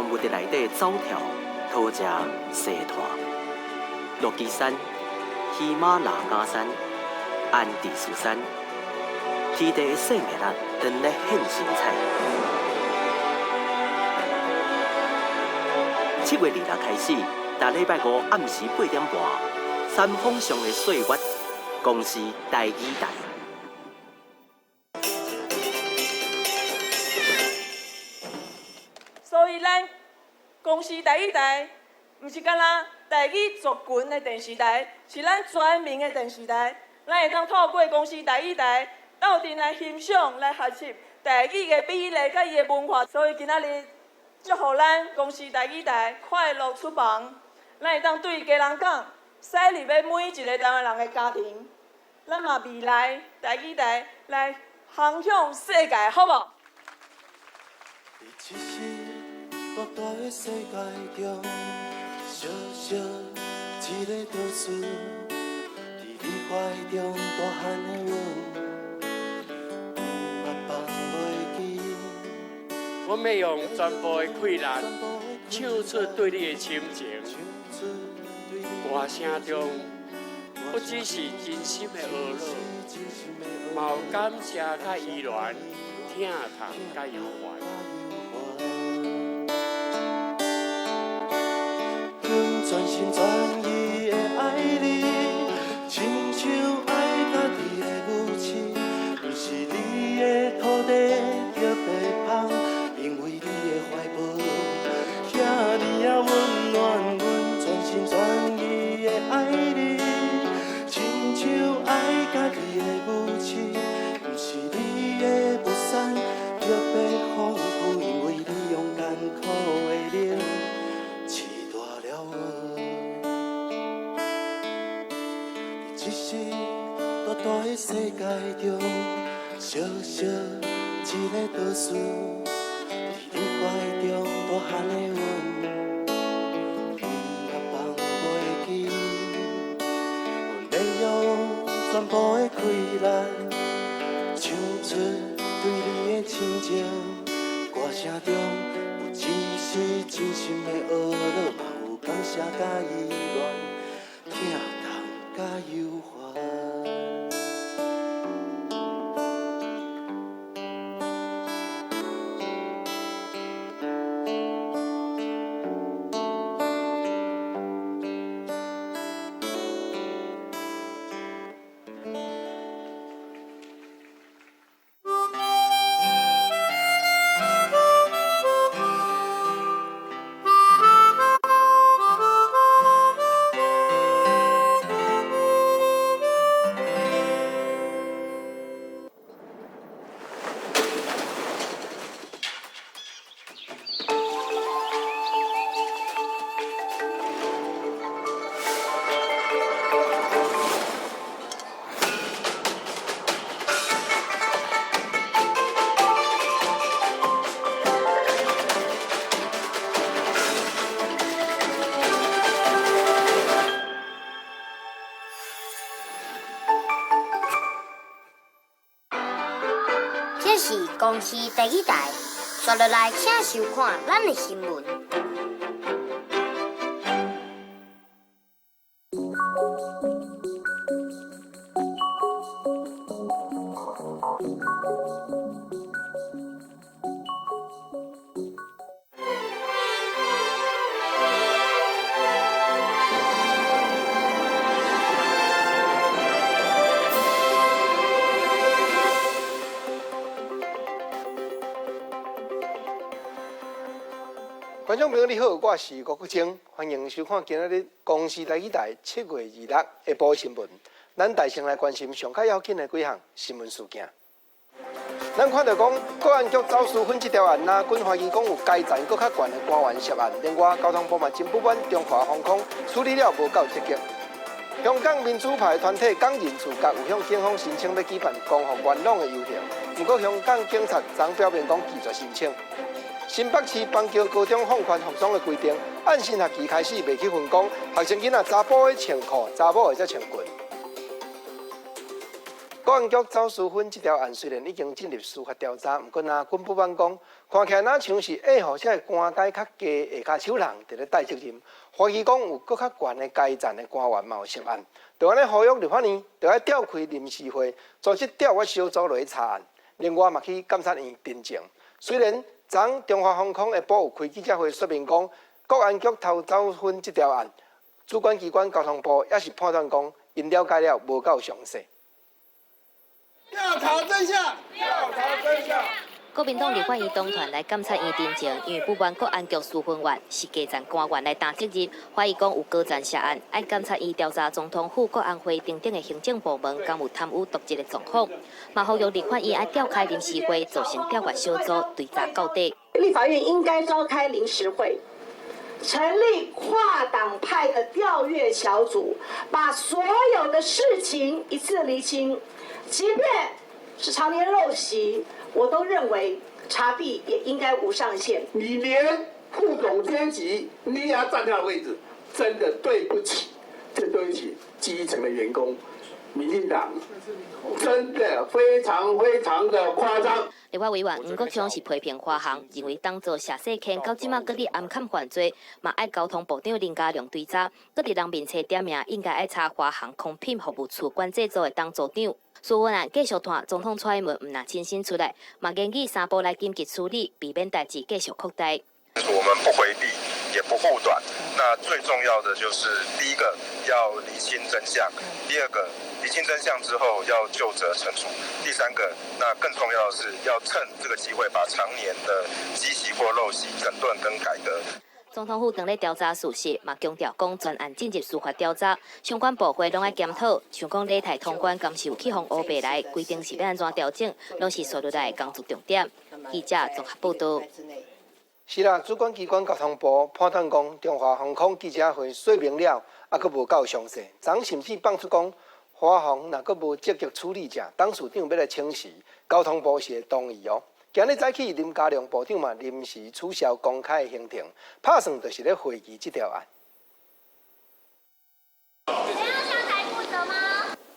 動物佇內底走跳、討食、踅脫。落基山、喜馬拉雅山、安第斯山，天地的生命力正咧現神采。7月26開始，逐禮拜五暗時8點半，山峰上的歲月，公視台語台。所以咱公視台語台，毋是干焦台語族群的電視台，是咱全民的電視台。咱會當透過公視台語台，鬥陣來欣賞、來學習台語的美麗佮伊的文化。所以今仔日祝福咱公視台語台快樂出房，咱會當對基隆港駛入欲每一个台灣人的家庭。咱嘛未來台語台來航向世界，好無？在大大的世界中，小小一个岛屿，佇你懷中大漢的阮，毋捌放袂記。阮欲用全部的氣力，唱出對你的深情。歌聲中，不只是真心的懊惱，嘛有感謝佮依戀，疼痛佮憂煩。阮全心全意的愛你，親像愛家己的母親，毋是你的土地著白芳，因為你的懷抱遐爾仔溫暖。阮全心全意的愛你，親像愛家己的母親，毋是你的物產著白豐富，因為你用艱苦的奶飼大了阮。佇這大大的世界中，小小一个島嶼，佇你懷中大漢的阮，毋捌放袂記。阮欲用全部的氣力，唱出對你的深情。歌聲中不只是真心的懊惱，嘛有感謝佮依戀，疼痛佮憂煩。這是公視第一台，紲落來請收看咱的新聞。觀眾朋友你好，我是郭國清，歡迎收看今仔日公視台語台7月26下晡新聞。咱大先來關心上較要緊的幾項新聞事件。咱看著講，國安局走私粉這條案，若軍懷疑講有階層閣較懸的官員涉案。另外，交通部嘛真不滿中華航空處理了無夠積極。香港民主派團體港人自覺有向警方申請欲舉辦光復元朗的遊行，毋過香港警察昨表明講拒絕申請。新北市板橋高中放寬服裝的規定，按新學期開始袂去分工，學生囡仔查埔愛穿褲，查某會使穿裙。國安局走私粉這條案雖然已經進入司法調查，毋過若軍不滿講，看起來若像是愛予這个官階較低下跤手人佇咧擔責任，懷疑講有閣較懸的階層的官員嘛有涉案。就按呢呼籲立法院，著愛召開臨時會，組織調閱小組落去查案。另外嘛去監察院陳情。雖然昨中華航空下晡有開記者會說明講，國安局偷走粉這條案，主管機關交通部也是判斷講，𪜶了解了無夠詳細。調查真相，調查真相。國民黨立法院黨團來監察院陳情，因為不滿國安局私分案是低層官員來擔責任，懷疑講有高層涉案，愛監察院調查總統府、國安會等等的行政部門，敢有貪污瀆職的狀況。嘛呼籲立法院愛召開臨時會，組成調閱小組追查到底。立法院應該召開臨時會，成立跨黨派的調閱小組，把所有的事情一次釐清。即便是常年陋習，我都認為查弊也應該無上限。你連副總監級，你也要佔他的位置，真的對不起，這對不起基層的員工。民進黨真的非常非常的誇張。立法委員黃國昌是批評華航，認為當做謝世謙到這馬閣佇暗崁犯罪，嘛愛交通部長林佳龍追查，閣佇人面冊點名，應該愛查華航空品服務處管制組的董組長。私分案繼續拖，總統蔡英文毋但親身出來，嘛建議三部來緊急處理，避免代誌繼續擴大。我們不迴避，也不護短。那最重要的就是第一個要釐清真相，第二個釐清真相之後要究責懲處，第三個那更重要的是要趁這個機會把長年的積習或陋習整頓跟改革。總統府當咧調查事實，嘛強調講全案進入司法調查，相關部會攏愛檢討，像講禮台通關敢是有去予烏白來，規定是欲按怎調整，攏是紲落來工作重點。記者綜合報道。是啦，主管機關交通部判斷講，中華航空記者會說明了，猶閣無夠詳細。昨甚至放出講，華航若閣無積極處理者，董事長欲來請辭，交通部是會同意哦。今日早起，林佳龍部長嘛臨時取消公開的行程，拍算就是咧會議這條案。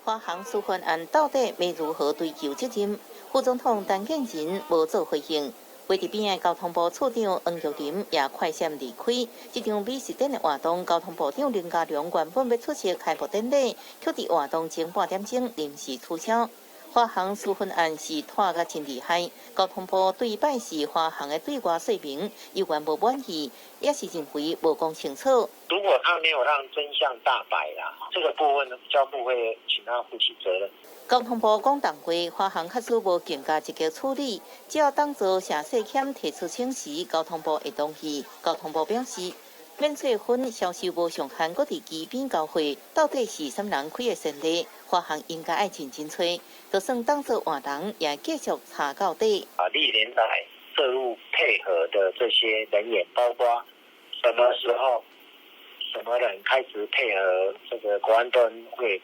華航私分案到底欲如何追究責任？副總統陳建仁無做回應。位佇邊的交通部處長黃玉林也快閃離開。這場美食展的活動，交通部長林佳龍原本欲出席開幕典禮，卻佇活動前半點鐘臨時取消。華航私分案是拖甲真厲害，交通部對拜四華航的對外說明猶原無滿意，也是認為無講清楚。如果他沒有讓真相大白啦，這個部分呢，交部會請他負起責任。交通部講，當月華航確實無更加積極處理，只要當做謝世謙提出請辭，交通部會同意。交通部表示，免稅粉銷售無上限，閣佇機邊交貨，到底是啥人開的先例？華航應該愛認真揣，就算當做換人，也繼續查到底。啊，歷年來涉入配合的這些人員，包括什麼時候、什麼人開始配合這個國安單位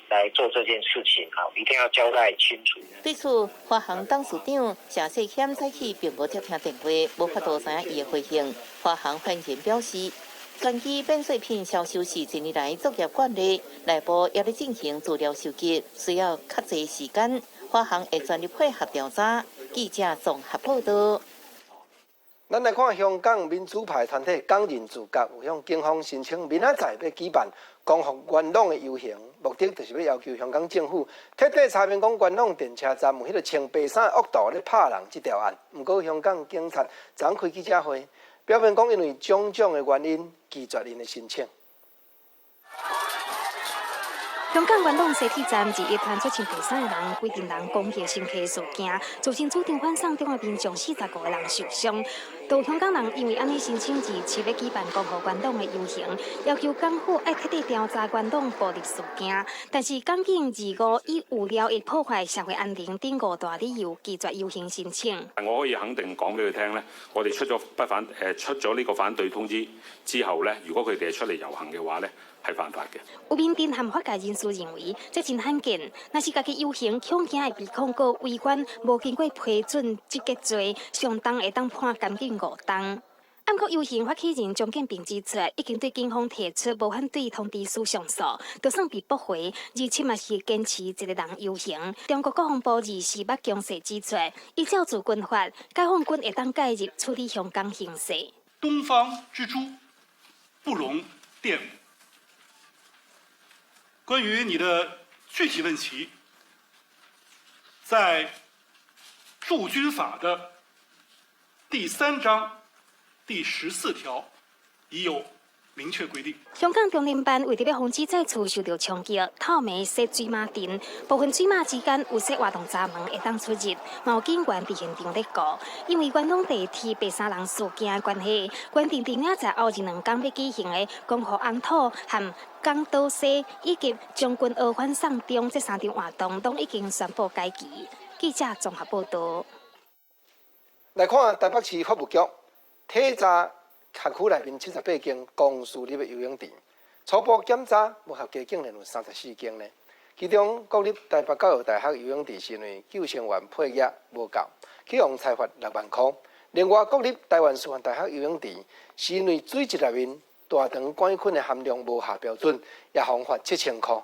來做這件事情，啊，一定要交代清楚。對此，華航董事長謝世謙早起並無接聽電話，無法度知影伊的回應。華航發言人表示，專機免稅品銷售是近年來作業慣例，內部也咧進行資料收集，需要較濟時間。華航會全力配合調查。記者綜合報道。咱來看香港民主派團體港人自覺有向警方申請，明仔載欲舉辦光復元朗的遊行，目的就是欲要求香港政府徹底查明講元朗電車站有彼個穿白衫惡徒咧拍人這條案。毋過香港警察昨開記者會，表明講因為種種的原因拒絕𪜶的申請。香港元朗西鐵站二一傳出穿白衫的人，規陣人攻擊乘客事件，造成主張反送中的民眾45個人受傷。有香港人因為按呢申請二七欲舉辦光復元朗的遊行，要求港府愛徹底調查元朗暴力事件。但是港警二五以有撩意破壞社會安寧等五大理由拒絕遊行申請。我可以肯定講俾佢聽咧，我哋出咗不反出咗呢個反對通知之後咧，如果佢哋係出嚟遊行嘅話咧，係犯法嘅。有民陣和法界人士認為，這真罕見。若是家己遊行，恐驚會被控告違反無經過批准集結罪，上重會當判監禁5冬。毋過遊行發起人張建平指出，已經對警方提出無反對通知書上訴，就算被駁回，而且嘛是堅持一個人遊行。中國國防部24捌強勢指出，依照駐軍法，解放軍會當介入處理香港形勢。東方之珠不容玷污。關於你的具體問題，在駐軍法的第三章第14條已有明確規定。香港中聯辦為著欲防止再次受著衝擊，透暝設水馬陣，部分水馬之間有設活動閘門會當出入，嘛有警員佇現場咧顧。因為元朗地鐵白衫人事件的關係，原定佇明仔載後日兩工欲舉行的光復紅土和港島西以及將軍澳反送中這三場活動，攏已經宣布改期。記者綜合報導。來看台北市法務局體查學區內面78間公私立的游泳池，初步檢查無合格，竟然有34間呢。其中國立台北教育大學游泳池是因為救生員配額無夠，去予裁罰6萬箍。另外，國立台灣師範大學游泳池是因為水質內面大腸桿菌的含量無合標準，也予罰7000箍。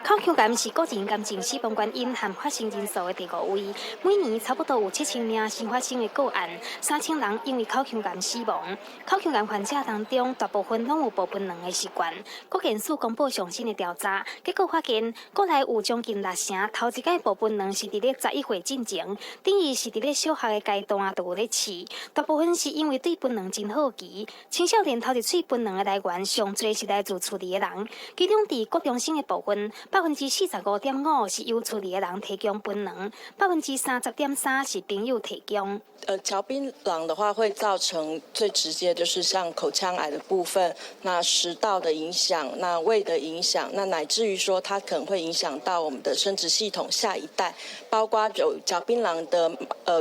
口腔癌是個人癌症死亡原因和發生人數的第五位，每年差不多有7000名新發生的個案，3000人因為口腔癌死亡。口腔癌患者當中，大部分攏有食檳榔的習慣。國健署公布上新的調查，結果發現，國內有將近六成頭一擺食檳榔是佇咧11歲進前，等於是佇咧小學的階段就有咧試。大部分是因為對檳榔真好奇。青少年頭一喙檳榔的來源，上濟是來自厝裡的人，其中佇國中生的部分，45.5%是由厝裡的人提供檳榔，30.3%是朋友提供。嚼檳榔的話，會造成最直接就是像口腔癌的部分，那食道的影響，那胃的影響，那乃至於說它可能會影響到我們的生殖系統下一代，包括有嚼檳榔的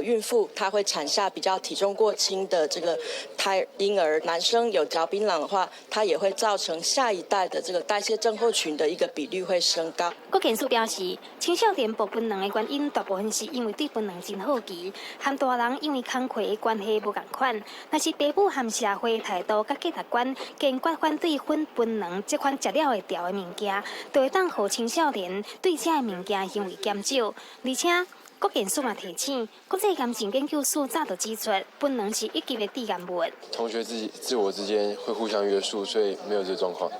孕婦，她會產下比較體重過輕的這個胎嬰兒。男生有嚼檳榔的話，它也會造成下一代的這個代謝症候群的一個比率會升高。國健署表示，青少年食檳榔的原因，大部分是因為對檳榔真好奇，和大人因為工課的關係無仝款。若是父母和社會態度佮價值觀堅決反對粉檳榔這款食了會著的物件，就會當予青少年對這个物件行為減少。而且，國健署嘛提醒，國際癌症研究所早就指出，檳榔是一級的致癌物。同學自己自我之間會互相約束，所以沒有這個狀況。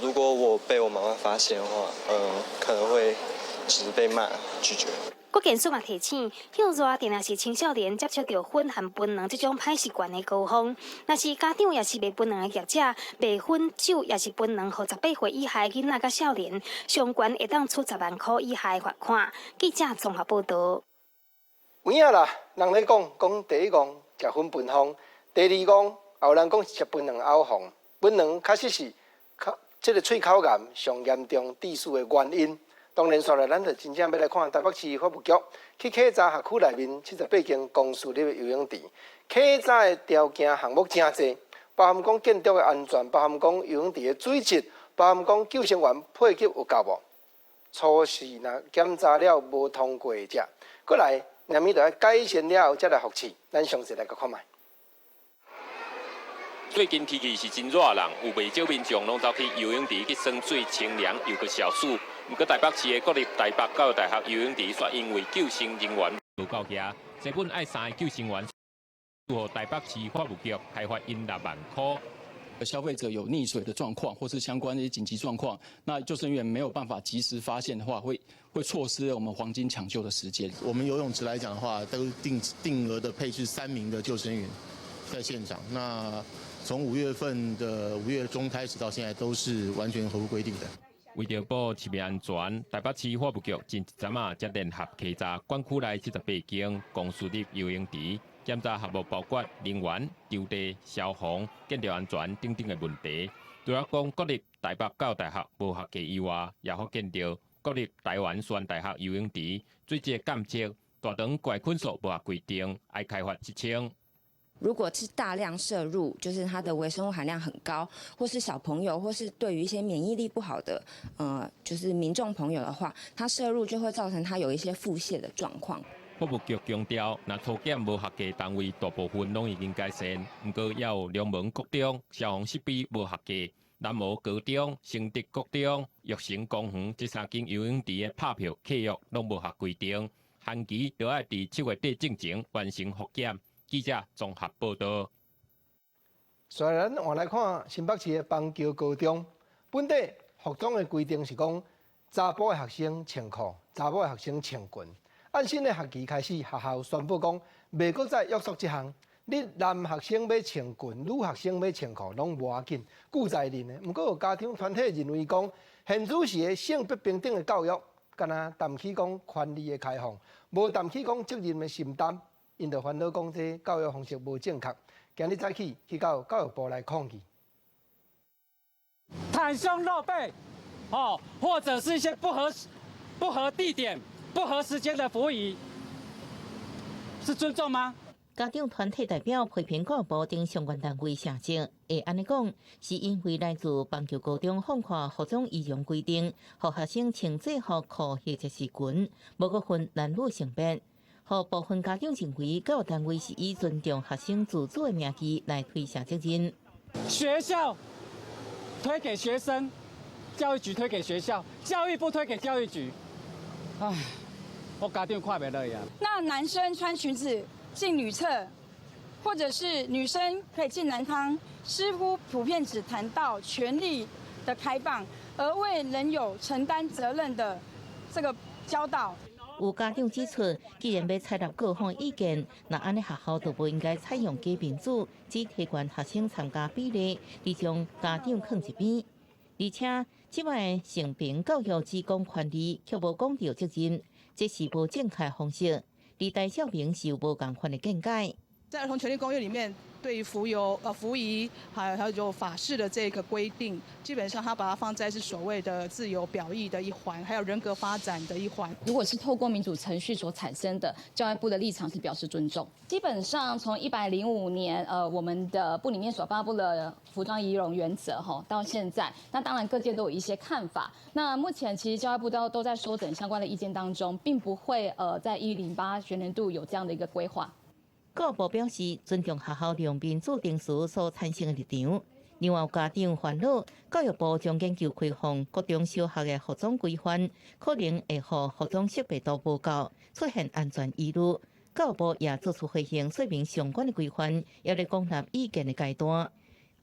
如果我被我媽媽發現的話，可能會只是被罵拒絕。國健署嘛提醒，歇熱定定是青少年接觸著粉和檳榔這種歹習慣的高峰。若是家長抑是賣檳榔的業者，賣粉酒抑是檳榔予18歲以下囡仔佮少年，上懸會當處10萬箍以下的罰款。記者綜合報導。有影啦，人咧講講第一戇食粉檳風，第二戇也有人講食檳榔嘔風。檳榔確實是口這个喙口癌上嚴重致死的原因。當然，紲來咱就真正欲來看台北市法務局去稽查學區內面78間公私立的游泳池，稽查的條件項目誠濟，包含講建築的安全，包含講游泳池的水質，包含講救生員配給有夠無？初試若檢查了無通過者，閣來，乃物就愛改善了後才來復試。咱詳細來閣看覓。最近天氣是真熱人，有袂少民眾攏走去游泳池去耍水清涼，又閣消暑。毋過台北市的國立台北教育大學游泳池卻因為救生人員無夠額，基本愛三个救生員，予台北市法務局開罰𪜶6萬箍。消費者有溺水的狀況，或是相關的一些緊急狀況，那救生員沒有辦法及時發現的話，會錯失我們黃金搶救的時間。我們游泳池來講的話，都定額的配置3名的救生員在現場。那從5月份的5月中開始到現在，都是完全合乎規定的。為著保市民安全，台北市法務局前一陣仔才聯合稽查管區內78間公私立游泳池，檢查項目包括人員、場地、消防、建築安全等等的問題。除了講國立台北教育大學無合格以外，也發現著國立台灣師範大學游泳池水質監測大腸桿菌素無合規定，愛開罰7000。如果是大量攝入，就是它的微生物含量很高，或是小朋友，或是對於一些免疫力不好的，就是民眾朋友的話，他攝入就會造成他有一些腹瀉的狀況。法務局強調，若初檢無合格單位，大部分攏已經改善，毋過猶有龍門國中消防設備無合格，南無高中、成德國中、育成公園這三間游泳池的拍票契約攏無合規定，限期著愛佇7月底進前完成複檢。記者綜合報道。雖然換來看新北市的邦橋高中，本底服裝的規定是講，查埔的學生穿褲，查某的學生穿裙。按新的學期開始，學校宣布講，袂閣再約束這項。你男學生欲穿裙，女學生欲穿褲，攏無要緊，顧在恁的。毋過有家長團體認為講，現此時的性別平等的教育，敢若談起講權利的開放，無談起講責任的承擔，𪜶就煩惱講這教育方式無正確。今日早起去到教育部來抗議，袒胸露背，哦，或者是一些不合地點、不合時間的服儀，是尊重嗎？家長團體代表批評教育部等相關單位卸責，會按呢講，是因為來自邦橋高中放寬服裝儀容規定，予學生穿制服褲或者是裙，無閣分男女性別。予部分家長認為，教育單位是以尊重學生自主的名義來推卸責任。學校推給學生，教育局推給學校，教育部推給教育局。唉，我家長看袂落呀。那男生穿裙子進女廁，或者是女生可以進男湯，似乎普遍只談到權利的開放，而未能有承擔責任的這個教導。有家長指出，既然欲採納各方意見，那按呢學校就無應該採用假民主，只提懸學生參加比例，而將家長囥一邊。而且，這擺性平教育只講權利，卻無講著責任，這是無正確方式。而戴少明是有無仝款的見解。在兒童權利公約裡面，對於服儀，還有就法式的這個規定，基本上他把它放在是所謂的自由表意的一環，還有人格發展的一環。如果是透過民主程序所產生的，教育部的立場是表示尊重。基本上從105年，我們的部裡面所發布的服裝儀容原則，哈，到現在，那當然各界都有一些看法。那目前其實教育部都在收整相關的意見當中，並不會在108學年度有這樣的一個規劃。教育部表示尊重學校用民主程序所產生的立場。另外，家長煩惱，教育部將研究開放國中小學的服裝規範，可能會予服裝識別度無夠，出現安全疑慮。教育部也做出回應，說明相關的規範猶咧廣納意見的階段。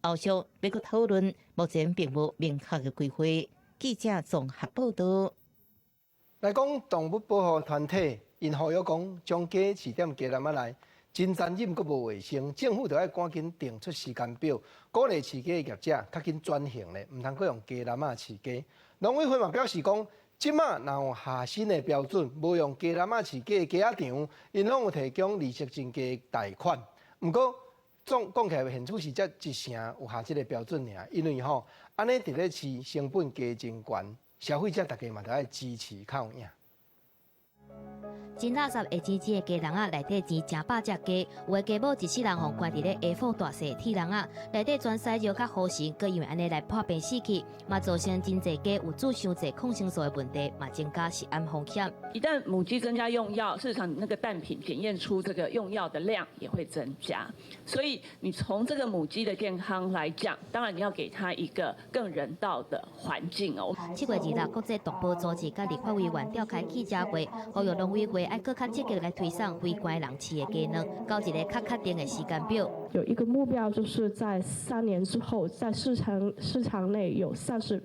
後續欲閣討論，目前並無明確的規劃。記者綜合報道。來講動物保護團體，𪜶呼籲講將雞飼佇雞籠仔內。真殘忍，閣無衛生，政府著愛趕緊定出時間表，鼓勵飼雞的業者較緊轉型咧，毋通閣用雞籠仔飼雞。農委會嘛表示講，這馬若有下新的標準，無用雞籠仔飼雞的雞仔場，𪜶攏有提供利息真低的貸款。毋過，總講起來，現此時才一成有合這个標準爾，因為吼，按呢佇咧飼成本加真懸，消費者逐家嘛著愛支持較有影。真垃圾會吱吱的雞籠仔內底飼成百隻雞，有的雞母一世人予關佇咧下腹大細鐵籠仔，內底全塞尿佮糊蟳，閣因為按呢來破病死去，嘛造成真濟雞有注傷濟抗生素的問題，嘛增加食安風險。一旦母雞增加用藥，事實上那個蛋品檢驗出這個用藥的量也會增加，所以你從這個母雞的健康來講，當然你要給它一個更人道的環境哦。7月26，國際動保組織佮立法委員召開記者會，呼籲農委會愛閣較積極來推送非關籠飼的雞卵，到一个較確定的時間表。有一個目標，就是在3年之後，在市場內有30%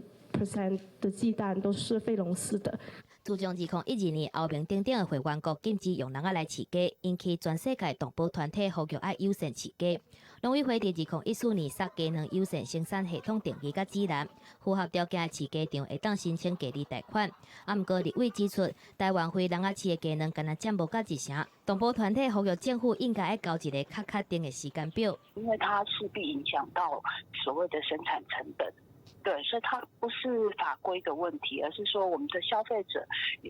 的雞蛋都是非籠飼的。自從2012年歐盟等等的會員國禁止用籠仔來飼雞，引起全世界動保團體呼籲愛友善飼雞。農委會佇2014年殺雞卵友善生產系統定義佮指南，符合條件的飼雞場會當申請低利貸款。啊，毋過立委指出，台灣非籠仔飼的雞卵干焦佔無到一成，動保團體呼籲政府應該愛交一个較確定的時間表。因為它勢必影響到所謂的生產成本。對，所以它不是法規的問題，而是說我們的消費者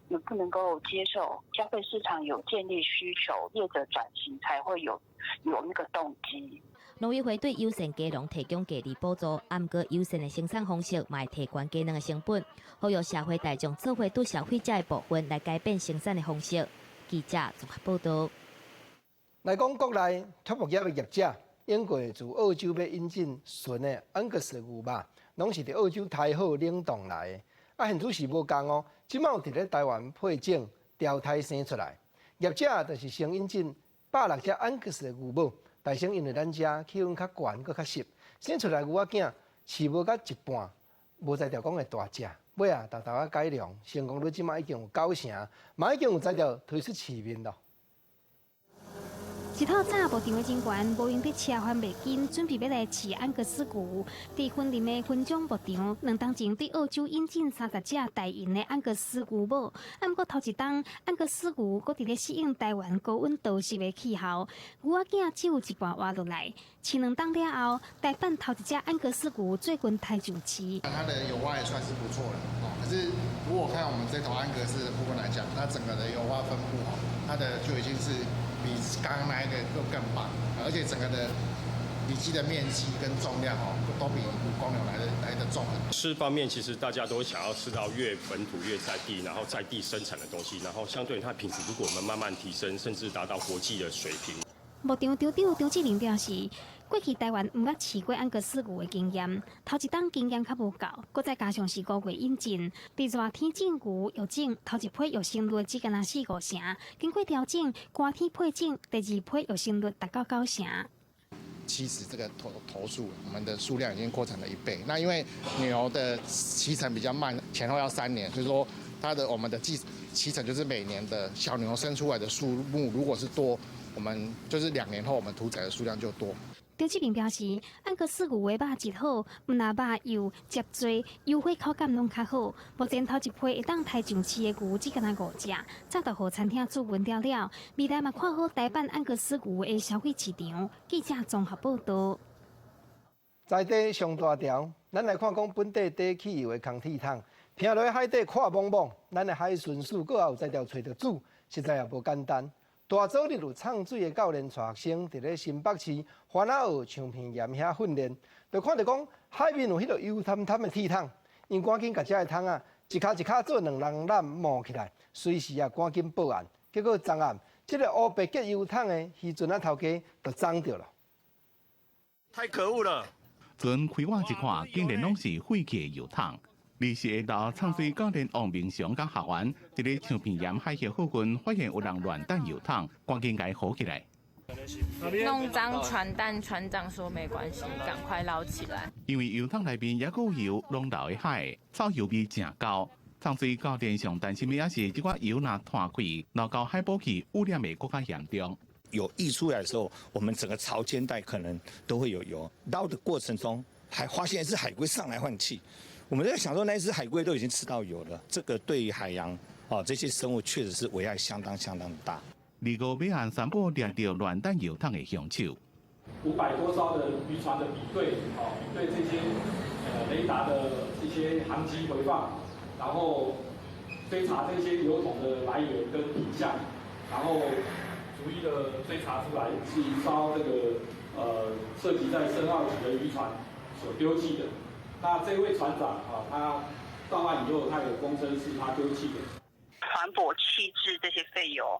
能不能夠接受，消費市場有建立需求，業者轉型才會有那個動機。農委會對友善雞農提供低利補助，啊，毋過友善的生產方式嘛會提懸雞卵的成本，呼籲社會大眾做伙對消費者的部分來改變生產的方式。記者綜合報道。來講國內畜牧業的業者，應過自澳洲欲引進純的安格斯牛肉，攏是佇澳洲刣好冷凍來的。啊，現主時無仝哦，這擺有佇咧台灣配種調胎生出來，業者就是先引進160隻安格斯的牛母，但是因為咱遮氣溫較懸，閣較濕，生出來牛仔囝飼無到一半，無才調講會大隻，尾仔沓沓仔改良，成功率這擺已經有9成，嘛已經有才調推出市面咯。一透早，牧場的人員無閒佇車翻袂緊，準備欲來飼安格斯牛。佇雲林的雲中牧場，2冬前對澳洲引進30隻大型的安格斯牛母。啊，毋過頭一冬，安格斯牛閣佇咧適應台灣高溫潮濕的氣候，牛仔囝只有一半活落來。飼2冬了後，台版頭一隻安格斯牛最近刣上市。它的油花也算是不錯了，哦。可是如果看我們這頭安格斯的部分來講，它整個的油花分布，它的就已經是比剛剛那一個又更棒，而且整個的體積的面積跟重量哦，都比公牛來的重很多。吃方面，其實大家都想要吃到越本土越在地，然後在地生產的東西，然後相對它品質，如果我們慢慢提升，甚至達到國際的水平。牧場場長張志玲表示，過去台灣毋捌飼過安格斯牛的經驗，頭一冬經驗較無夠，閣再加上是5月引進，佇熱天種牛育種，頭一批育成率只干焦四五成，經過調整，寒天配種，第二批育成率達到9成。其實這個頭數，我們的數量已經擴展了一倍。那因為牛的期程比較慢，前後要3年，所以說它的我們的期程就是每年的小牛生出來的數目，如果是多，我們就是2年後我們屠宰的數量就多。張志明表示，安格斯牛的肉質好，毋但肉幼、汁濟、油花口感攏較好。目前頭一批會當刣上市的牛只干焦五隻，早就予餐廳注文了了。未來嘛看好台版安格斯牛的消費市場。記者綜合報道。在地上大條，咱來看講本地底汽油的空鐵桶，聽落海底闊莽莽，咱的海巡署閣有才調揣著主，實在也無簡單。大早日有藏水的教練帶學生佇咧新北市番仔澳長坪岩遐訓練，就看著講海面有彼個油澹澹的鐵桶，𪜶趕緊共遮个桶仔，一跤一跤做兩人攬摸起來，隨時啊趕緊報案。結果昨暗，這个烏白結油桶的漁船仔頭家就贓著了。太可惡了！船開挖一看，竟然攏是廢棄的油桶。二是下晝，藏水教練王明祥佮學員佇咧長坪岩海峽附近發現有人亂擲油桶，趕緊共伊好起來。弄髒船單，船長說沒關係，趕快撈起來。因為油桶內面猶閣有油，攏流佇海，臭油味誠厚。藏水教練上擔心的也是，這寡油若湠開，流到海埔去，污染會閣較嚴重。有溢出來的時候，我們整個潮間帶可能都會有油。撈的過程中，還發現一隻海龜上來換氣。我們在想說，那隻海龜都已經吃到油了，這個對於海洋哦這些生物確實是危害相當相當大。二五尾岸宣布掠著亂擲油桶的兇手。500多艘的漁船的比對，哦，比對這些雷達的這些航跡回放，然後追查這些油桶的來源跟品項，然後逐一的追查出來，是一艘這個涉及在深澳級的漁船所丟棄的。那這位船長啊，他到岸以後，他有供稱是他丟棄的。船舶棄置這些廢油，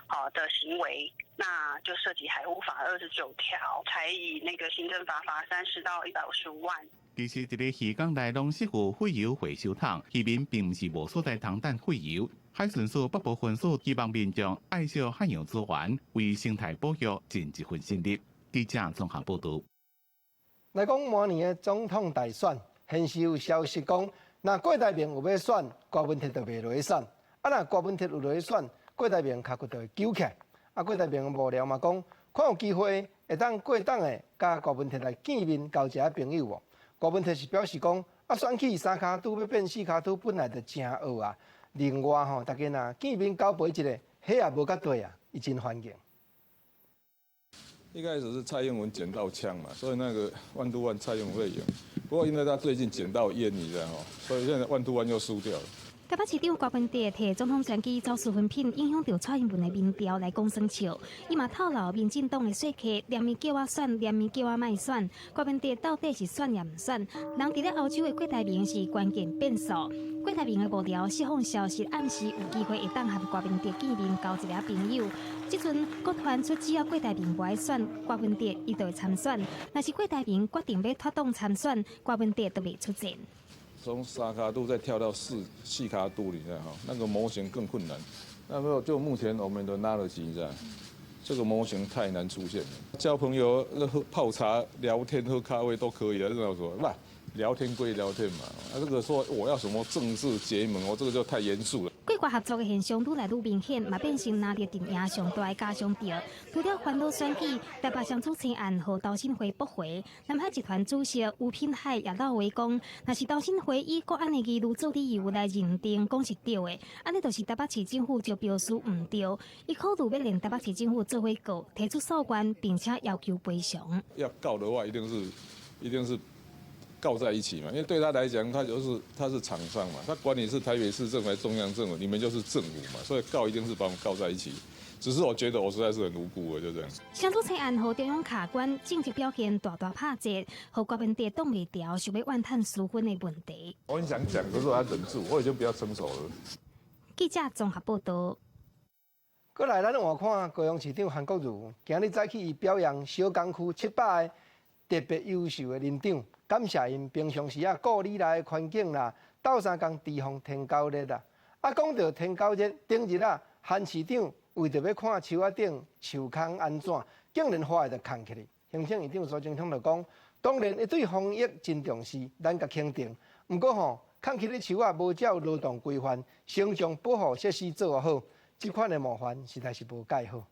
好的行為，那就涉及海污法29條，裁以那個行政罰罰30到155萬。其實，佇咧漁港內攏設有廢油回收桶，漁民並毋是無所在通擲廢油。海巡署北部分署希望民眾愛惜海洋資源，為生態保育盡一份心力。記者綜合報導。來講明年的總統大選，現時有消息講，若郭台銘有欲選，柯文哲就袂落去選；啊，若柯文哲有落去選，郭台銘跤骨就會揪起來。啊，郭台銘幕僚嘛講，看有機會會當過檔的，佮柯文哲來見面交一下朋友無？柯文哲是表示講，啊，選舉三跤拄欲變四跤拄，本來就誠惡啊。另外吼，大家若見面交陪一下，彼也無較對啊，伊真歡迎。一開始是蔡英文撿到槍嘛，所以那個 one to one 蔡英文會贏。不過因為他最近撿到煙，你知道吼，所以現在 one to one 又輸掉了。台北市長柯文哲提總統選舉走私葷品，影響著蔡英文的民調來講耍笑。伊嘛透露民進黨的說客，連伊叫我選，連伊叫我莫選。柯文哲到底是選抑毋選？人佇咧歐洲的郭台銘是關鍵變數。郭台銘的幕僚釋放消息，暗示有機會會當和柯文哲見面交一下朋友。這陣閣傳出只要郭台銘無愛選，柯文哲伊就會參選。若是郭台銘決定欲脫黨參選，柯文哲就袂出戰。從三腳督再跳到四腳督，你知道哈？那個模型更困難。那麼就目前我們的 knowledge，你知道，這個模型太難出現了。交朋友、喝泡茶、聊天、喝咖啡都可以啊，這種說，不聊天歸聊天嘛。啊，這個說我要什麼政治結盟，我這個就太嚴肅了。國外合作的現象愈來愈明顯，嘛變成藍綠陣營上大的假想敵。除了煩惱選舉，台北雙主持案予投審會駁回，南海集團主席吳品海也落話講，若是投審會以國安的疑慮做理由來認定講是對的，按呢就是台北市政府就表示毋對，伊考慮欲連台北市政府做伙告，提出訴願，並且要求賠償。要告的話，一定是告在一起嘛，因為對他來講，他是廠商嘛，他管你是台北市政府還是中央政府，你們就是政府嘛，所以告一定是把我們告在一起。只是我覺得我實在是很無辜的，就這樣。雙主持案予中央卡關，政治表現大大拍折，予柯文哲擋袂牢，想欲怨嘆私分的問題。我很想講，可是我要忍住，我已經比較成熟了。記者綜合報道。過來，咱換看高雄市長韓國瑜，今日早起伊表揚小港區700个特別優秀的鄰長，感謝𪜶平常時啊顧里內的環境啦，鬥相共提防天狗熱啦。啊，講著天狗熱，頂日啊，韓市長為著欲看樹仔頂樹空按怎，竟然花就空起去。行政院長蘇貞昌就講，當然伊對防疫真重視，咱共肯定。毋過吼，空起咧樹仔無照勞動規範，先將保護設施做好，這款的冒犯實在是無蓋好。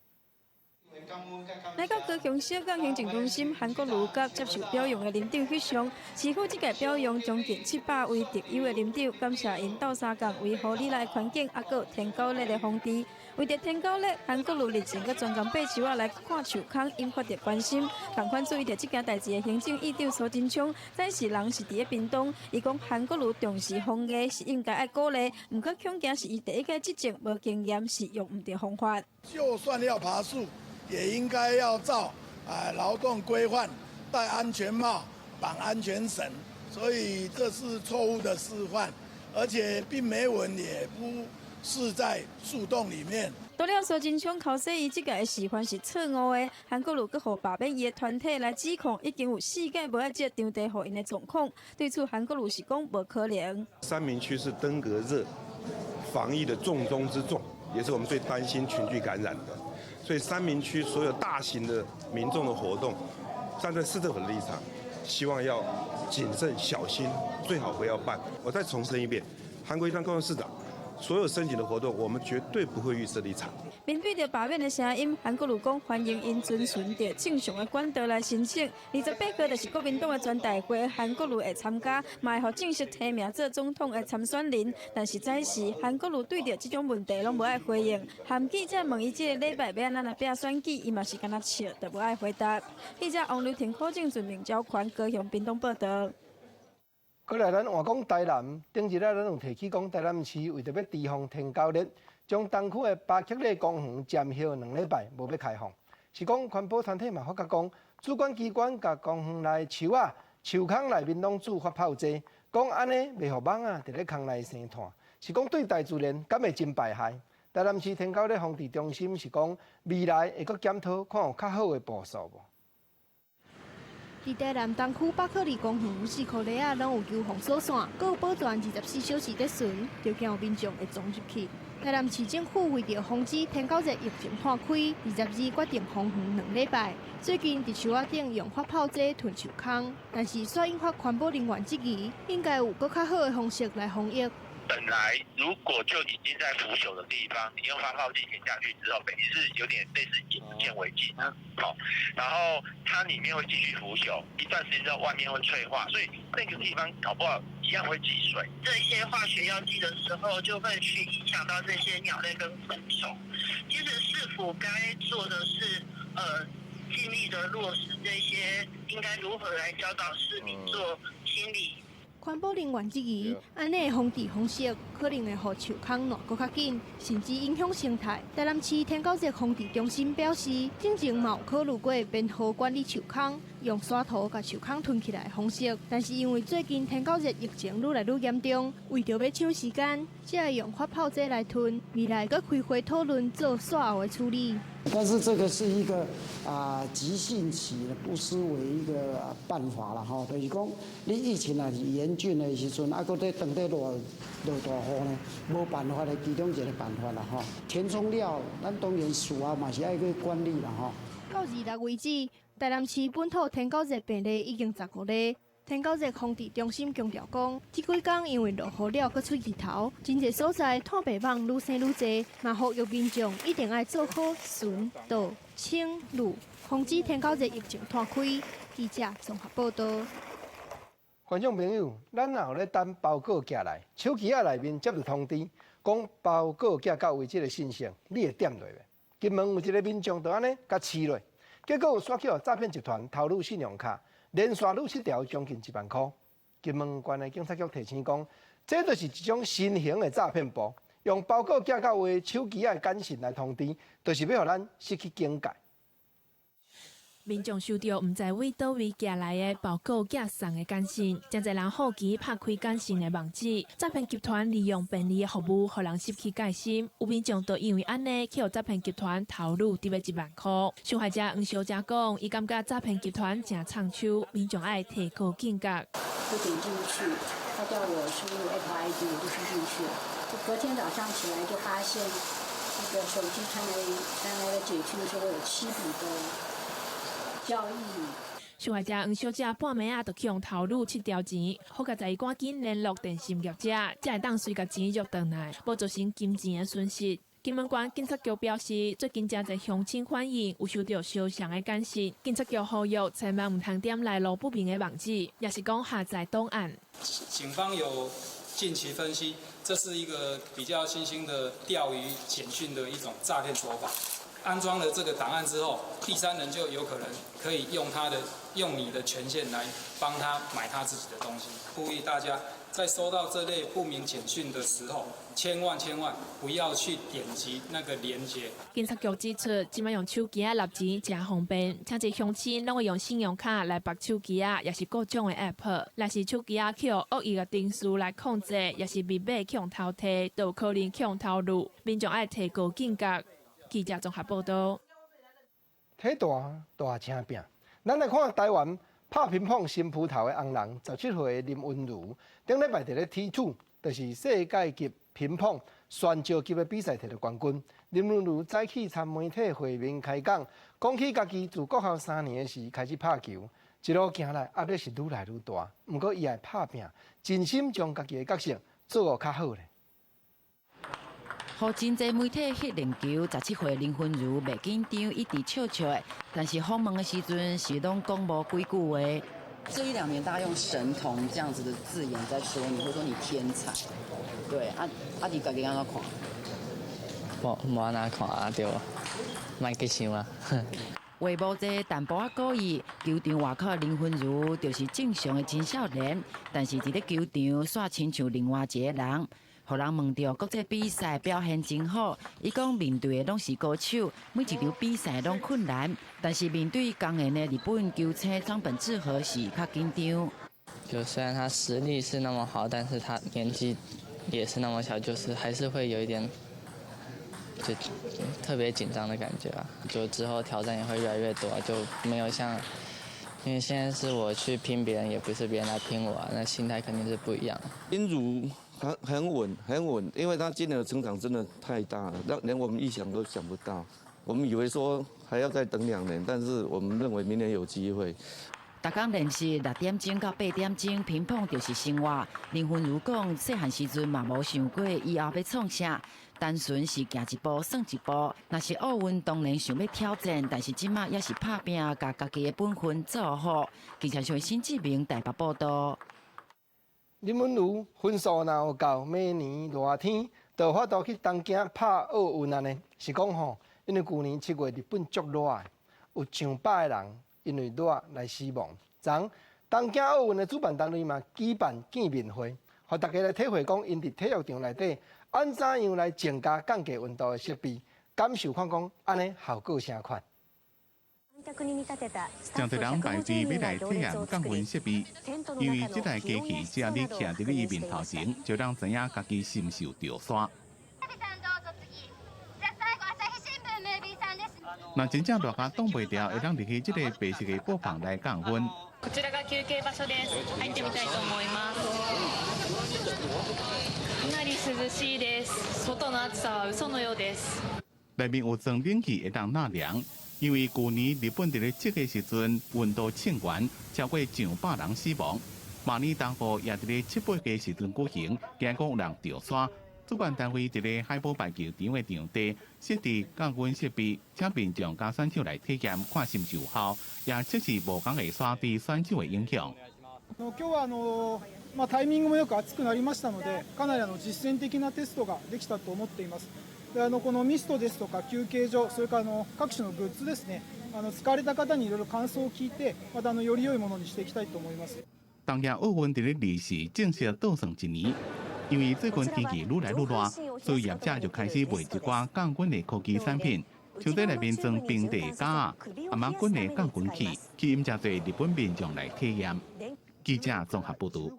來到高雄小港行政中心，韓國瑜佮接受表揚的鄰長翕相，市府這屆表揚將近700位特優的鄰長，感謝𪜶鬥相共維護里內環境，猶閣有天狗熱的防治。為著天狗熱，韓國瑜日前閣專工爬樹仔來看樹空，引發著關心。仝款注意著這件代誌的行政院長蘇貞昌，早時人是佇咧屏東，伊講韓國瑜重視防疫是應該愛鼓勵，毋過恐驚是伊第一屆執政無經驗，是用毋著方法。就算要爬樹，也應該要照啊勞動規範，戴安全帽、綁安全繩，所以這是錯誤的示範，而且病媒蚊也不是在樹洞裡面。除了蘇貞昌剾洗伊這屆的示範是錯誤的，韓國瑜閣予罷免伊的團體來指控，已經有四屆無愛借場地予𪜶的狀況。對此，韓國瑜是講無可能。三民區是登革熱防疫的重中之重，也是我們最擔心群聚感染的。所以三民區所有大型的民眾的活動，站在市政府的立場，希望要謹慎小心，最好不要辦。我再重申一遍，韓國瑜當高雄市長，所有申請的活動，我們絕對不會預設立場。面對著罷免的聲音，韓國瑜講歡迎𪜶遵循著正常的管道來申請。28號就是國民黨的全代會，韓國瑜會參加，嘛會予正式提名做總統的參選人。但是早時韓國瑜對著這種問題攏無愛回應。含記者問伊這个禮拜欲按怎來拼選舉，伊嘛是干焦笑，就無愛回答。記者王劉婷、柯正俊、明昭權高雄屏東報導。過來，咱換講台南，頂日仔咱有提起講，台南市為著欲提防天狗熱，將東區的巴克禮公園暫歇2禮拜，無欲開放。是講環保團體嘛發覺講，主管機關共公園內樹仔、樹空內面攏注發泡劑，講按呢袂予蠓仔佇咧空內生湠。是講對大自然敢會真敗害？台南市天狗熱防治中心是講，未來會閣檢討，看有較好的部署無？佇台南東區巴克禮公園，四箍籬仔攏有消防鎖線，閣有保全24小時佇巡，就驚有民眾會鑽入去。台南市政府為著防止天狗熱疫情破開，22決定封園2禮拜。最近佇樹仔頂用發泡劑囤樹空，但是煞引發環保人員質疑，應該有閣較好的方式來防疫。本來如果就已經在腐朽的地方，你用發泡劑填下去之後，等於是有點類似眼不見為淨啊。好，然後它裡面會繼續腐朽，一段時間之後外面會脆化，所以那個地方搞不好一樣會積水。這些化學藥劑的時候，就會去影響到這些鳥類跟昆蟲。其實市府該做的是，盡力的落實這些應該如何來教導市民做清理。環保人員質疑，按呢的防治方式，可能會予樹空爛閣較緊，甚至影響生態。台南市天狗熱防治中心表示，進前嘛有考慮過編號管理樹空，用沙土共樹空囤起來的方式，但是因為最近天狗熱疫情愈來愈嚴重，為著欲搶時間，才會用發泡劑來囤。未來閣開會討論做煞後的處理。但是這個是一個急性期的，不失為一個辦法啦吼。就是講，你疫情若是嚴峻的時陣，閣咧當咧落落大雨呢，無辦法的其中一個辦法啦吼。填充料，咱當然事後嘛是愛去管理啦吼。到26為止，台南市本土天狗熱病例已經15例。天狗熱防治中心強調講，這幾工因為落雨了，閣出日頭，真濟所在炭白蠓愈生愈濟，嘛呼籲民眾一定愛做好巡、導、清、濾，防止天狗熱疫情湠開。記者綜合報導。觀眾朋友，咱若有咧等包裹寄來，手機仔內面接著通知，講包裹寄到位這个信息，你會點落袂？金門有一个民眾就按呢共試落，結果煞去予詐騙集團偷擄信用卡。連續擄七條將近1萬箍。金門縣的警察局提醒講，這就是一種新型的詐騙步，用包裹寄到位手機仔的簡訊來通知，就是欲予咱失去警覺。民眾收著毋知佇佗位寄來的包裹寄送的簡訊，誠濟人好奇拍開簡訊的網址，詐騙集團利用便利的服務，予人失去戒心。有民眾就因為按呢，去予詐騙集團偷擄得欲1萬箍。受害者黃小姐講，伊感覺詐騙集團誠藏手，民眾愛提高警覺。就點進去，他叫我輸入 Apple ID，我就輸進去了。就隔天早上起來就發現，那個手機傳來的簡訊說我有7筆的交易。受害者黃小姐半暝仔就去予偷擄七條錢，好佳哉伊趕緊聯絡電信業者，才會當隨共錢約轉來，無造成金錢的損失。金門縣警察局表示，最近誠濟鄉親反映有收著相像的簡訊，警察局呼籲千萬毋通點來路不明的網址，抑是講下載檔案。警方有近期分析，這是一個比較新興的釣魚簡訊的一種詐騙手法。安裝了這個檔案之後，第三人就有可能可以用你的權限來幫他買他自己的東西。呼籲大家在收到這類不明簡訊的時候，千萬千萬不要去點擊那個連結。警察局指出，這擺用手機仔納錢誠方便，誠濟鄉親攏會用信用卡來綁手機仔，抑是各種的 App。若是手機仔去予惡意的程序來控制，抑是密碼去予偷提，都有可能去予偷擄。民眾愛提高警覺。記者綜合報導。體大大聲拼，咱來看台灣拍乒乓新葡萄的紅人，17歲的林昀儒，頂禮拜佇咧 T2，就是世界級乒乓選手級的比賽摕著冠軍。林昀儒早起參媒體會面開講，講起家己自國校3年的時開始拍球，一路行來壓力是愈來愈大。毋過伊愛拍拚，盡心將家己的角色做予較好咧。予真濟媒體翕練球，17歲林昀儒袂緊張，一直笑笑的。但是訪問的時陣是攏講無幾句話。這一兩年，大家用神童這樣子的字眼在說你，會說你天才。對，啊，你家己按怎看？無按怎看啊，對，莫去想啊。話無濟，淡薄仔古意。球場外口的林昀儒就是正常的青少年，但是佇咧球場煞親像另外一個人。予人問著國際比賽表現真好，伊講面對的攏是高手，每一場比賽攏困難，但是面對剛強的日本球星張本智和時較緊張。就雖然他實力是那麼好，但是他年紀也是那麼小，就是還是會有一點就特別緊張的感覺吧。就之後挑戰也會越來越多，就沒有像，因為現在是我去拼別人，也不是別人來拼我，那心態肯定是不一樣。昀儒很穩，很穩，因為他今年的成長真的太大了，讓連我們預想都想不到。我們以為說還要再等2年，但是我們認為明年有機會。逐工練習6點鐘到8點鐘，乒乓就是生活。林昀儒講，細漢時陣嘛無想過以後欲創啥，單純是行一步算一步。若是奧運當然想欲挑戰，但是這馬猶是拍拚，共家己的本分做好。記者新志明台北報道。林昀儒分數若有夠，明年熱天就有法度去東京拍奧運按呢？是講吼，因為舊年7月日本足熱的，有上百个人因為熱來死亡。昨東京奧運的主辦單位嘛舉辦見面會，予大家來體會講，𪜶佇體育場內底按怎樣來增加降低溫度的設備，感受看講按呢效果啥款。誠濟人排隊欲來體驗降溫設備，因為這台機器只要你徛佇你面頭前，就能知影家己是毋是有著沙。若真正熱甲擋袂牢，會當入去這個白色的布棚來降溫。こちらが休憩場所です。入ってみたいと思います。かなり涼しいです。外の暑さは嘘のようです。內面有裝冷氣會當納涼，因為舊年日本佇咧這個時陣溫度衝懸，超過上百人死亡。馬尼大雨也佇咧七八月時陣舉行，驚講有人著沙。主辦單位佇咧海寶排球場的場地設置降溫設備，請民眾佮選手來體驗，看是毋是有效，也測試無仝的沙對選手的影響。今日はタイミングもよく暑くなりましたので、かなり実践的なテストができたと思っています。でこのミストですとか休憩所、それから各種のグッズですね、使われた方にいろいろ感想を聞いて、またより良いものにしていきたいと思います。東京奧運佇咧二時正式倒算一年。因為最近天氣愈來愈熱，所以業者就開始賣一寡降溫的科技產品，像這內面裝冰袋夾仔、頷仔滾的降溫器，吸引誠濟日本民眾來體驗。記者綜合報導。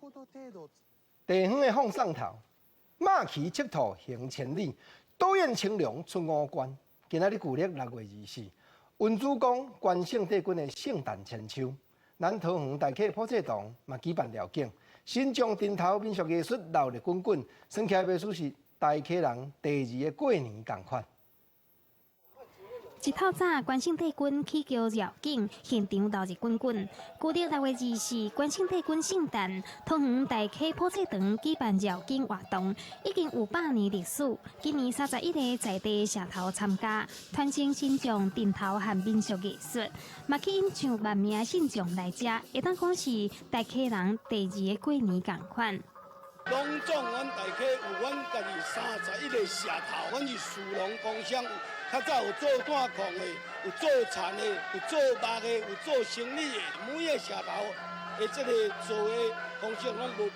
地方的放送頭，馬騎赤兔行千里，斗雁青龍出五關。今仔日舊曆6月24，恩主公關聖帝君的聖誕千秋，咱桃園大溪普濟堂嘛舉辦繞境。新將陣頭民俗藝術鬧熱滾滾，算起來袂輸是大溪人第二个過年仝款。一透早，關聖帝君起轎繞境，現場鬧熱滾滾。舊曆6月24，關聖帝君聖誕，桃園大溪普濟堂舉辦繞境活動，已經有100年歷史。今年31个在地社頭參加，傳承新將陣頭和民俗藝術，嘛吸引上萬名信眾來遮，會當講是大溪人第二个過年仝款。攏總阮大溪有阮家己31个社頭，阮是士農工商，較早有做炭礦的，有做田的，有做木的，有做生理的，每个社頭的這个做的方式攏無仝。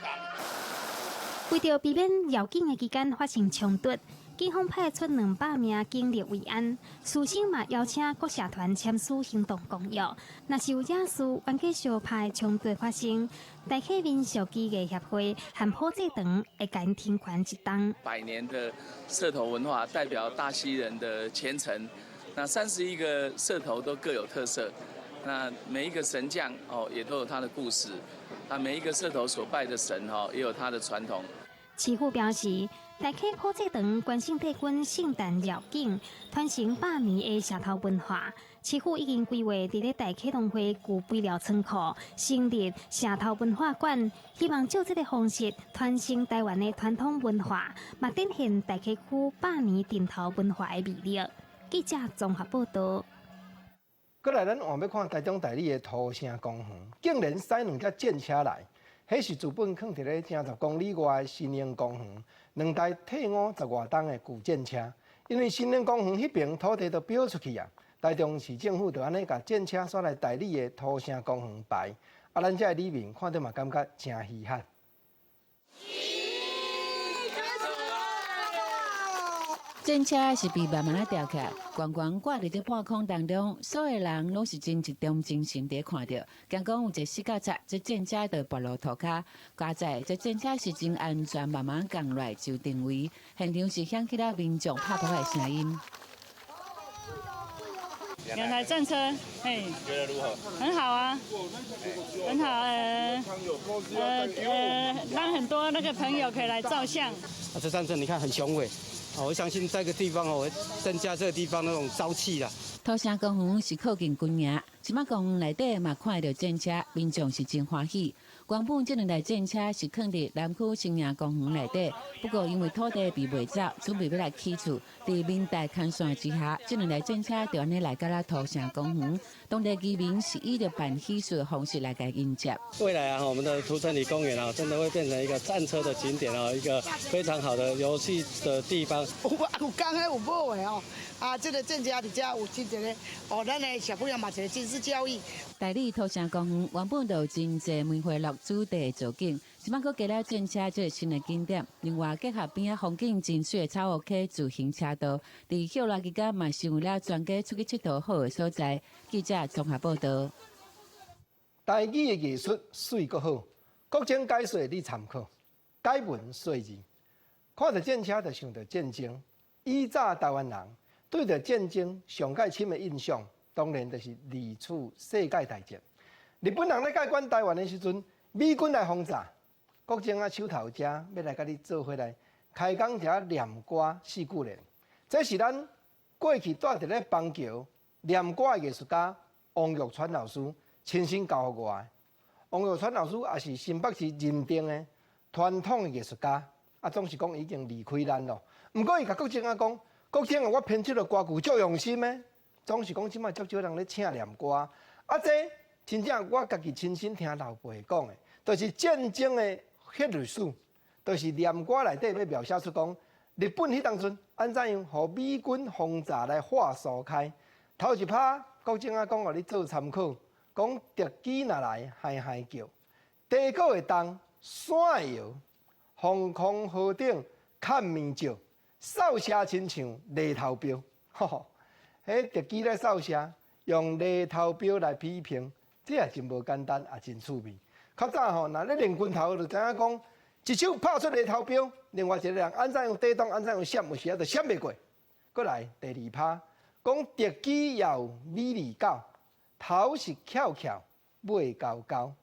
為著避免繞境的期間發生衝突，警方派出200名警力維安，事先嘛邀請各社團簽署行動公約。若是有惹事，冤家相拍衝突發生，大溪民俗技藝協會和普濟堂會共停權一冬。百年的社頭文化代表大溪人的虔誠，那31個社頭都各有特色，那每一個神將哦也都有他的故事，那每一個社頭所拜的神哦也有他的傳統。市府表示，大溪普濟堂關聖帝君聖誕繞境，傳承100年的社頭文化。市府已經規劃佇咧大溪農會舊肥料倉庫成立社頭文化館，希望藉這个方式傳承台灣的傳統文化，嘛展現大溪區100年陣頭文化的魅力。記者綜合報導。過來，咱換欲看台中大里的土城公園，竟然駛兩隻戰車來。彼是資本囥佇咧正10公里外的新興公園，兩台退伍10外冬的舊戰車。因為新興公園彼爿土地都標出去啊，台中市政府就按呢共戰車煞來大里的土城公園排。啊，咱遮的里民看著嘛感覺誠稀罕。戰車是被慢慢仔吊起來，懸懸掛佇咧半空當中，所有人攏是真集中精神佇看著。驚講有一個死角擦，這戰車就跋落塗跤。佳哉，這戰車是真安全，慢慢降落來就定位。現場是響起了民眾拍噗的聲音。兩台戰車，哎，覺得如何？很好啊，很好，讓很多那個朋友可以來照相。啊，這戰車你看很雄偉。我相信這個地方哦，會增加這個地方那種朝氣啦。土城公園是靠近軍營，這擺公園內底嘛看著戰車，民眾是真歡喜。原本這兩台戰車是囥佇南區新營公園內底，不過因為土地被賣走，準備欲來起厝。佇民代牽線之下，這兩台戰車就按呢來到了土城公園。當地居民是以著辦喜事的方式來共迎接。未來啊，我們的土城里公園啊，真的會變成一個戰車的景點啊，一個非常好的遊戲的地方。有有講的有無的哦，啊，這個戰車佇遮有真濟个，哦，咱的小朋友嘛一個軍事教育。大里土城公園原本就有真濟梅花鹿主題的造景，這擺閣加了戰車這个新的景點，另外結合邊仔風景真媠的草湖溪自行車道，佇歇熱期間嘛成為了全家出去𨑨迌好的所在。記者綜合報導。台語的藝術媠閣好，國情解說你參考，解文說字，看著戰車就想著戰爭。以早台灣人對著戰爭上蓋深的印象，當然就是二次世界大戰。日本人咧蓋管台灣的時陣，美軍來轟炸，國政啊手頭遮欲來共你做伙來開講一下念歌四句聯。這是咱過去蹛佇咧邦橋念歌的藝術家王玉川老師親身教予我的。王玉川老師也是新北市認定的傳統的藝術家，啊，總是講已經離開咱囉。毋過伊共國政啊講，國政啊，我編這個歌曲足用心的，總是講這擺足少人咧請念歌，啊，這真正我家己親身聽老輩講的，就是戰爭的彼歷史，就是念歌內底欲描寫出講，日本彼當陣按怎樣予美軍轟炸來化蘇開。頭一拍國政啊講，予你做參考，講敵機若來嗨嗨叫，地閣會動，山會搖，防空壕頂崁物石，掃射親像犁頭鑣，吼吼，彼敵機咧掃射，用犁頭鑣來批評，這也真無簡單，也真趣味。較早吼，若咧練拳頭就知影講，一手拍出犁頭鑣，另外一個人按怎樣抵擋，按怎樣閃，有時仔就閃袂過。閣來第二拍，講敵機也有米二九，頭是翹翹，尾勾勾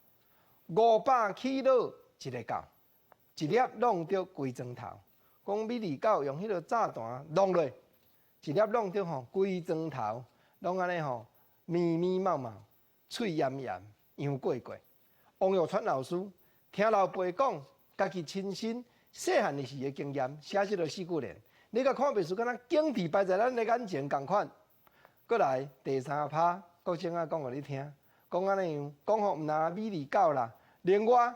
，500起落一个狗，一粒弄著規莊頭。講米二九用彼个炸彈弄落，一粒弄著吼規莊頭，攏按呢吼密密麻麻，喙炎炎，樣過過。王玉川老師聽老輩講，家己親身細漢的時的經驗，寫這个四句聯。你共看袂輸，敢若景致擺在咱的眼前仝款。閣來第三拍，國政仔講予你聽，講按呢樣，講吼毋但米二九啦，另外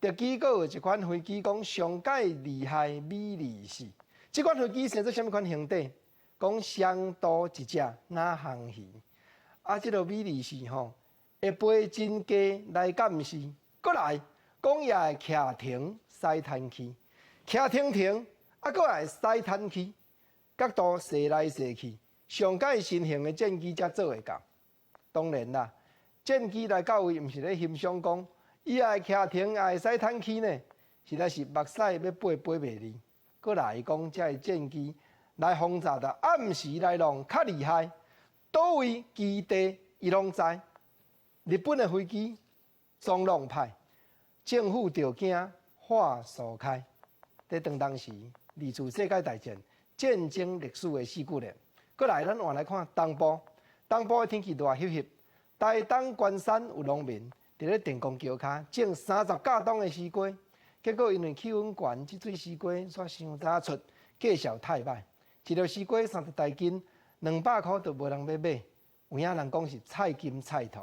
敵機閣有一款飛機，講上蓋厲害米二四。這款飛機生做啥物款形體？講雙肚一隻若魟魚。啊，這个米二四吼，會飛真低來監視。閣來講也會徛停駛坦克，徛停停，啊，閣會駛坦克，角度踅來踅去，上蓋新型的戰機才做會到。當然啦，戰機來到位，毋是咧欣賞講，伊也會徛停，也會駛坦克呢，實在是目屎欲飛飛袂離。閣來講，這个戰機來轟炸的，暗時來弄較厲害，佗位基地伊攏知。日本的飛機總弄歹，政府就驚化蘇開。佇當當時二次世界大戰戰爭歷史的四句聯。閣來，咱換來看東部，東部的天氣熱翕翕。台東關山有農民佇咧電光橋跤種30甲檔的西瓜，結果因為氣溫懸，這水西瓜煞傷早出，價數太歹，一粒西瓜30台斤，200箍都無人欲買，有影人講是菜金菜土。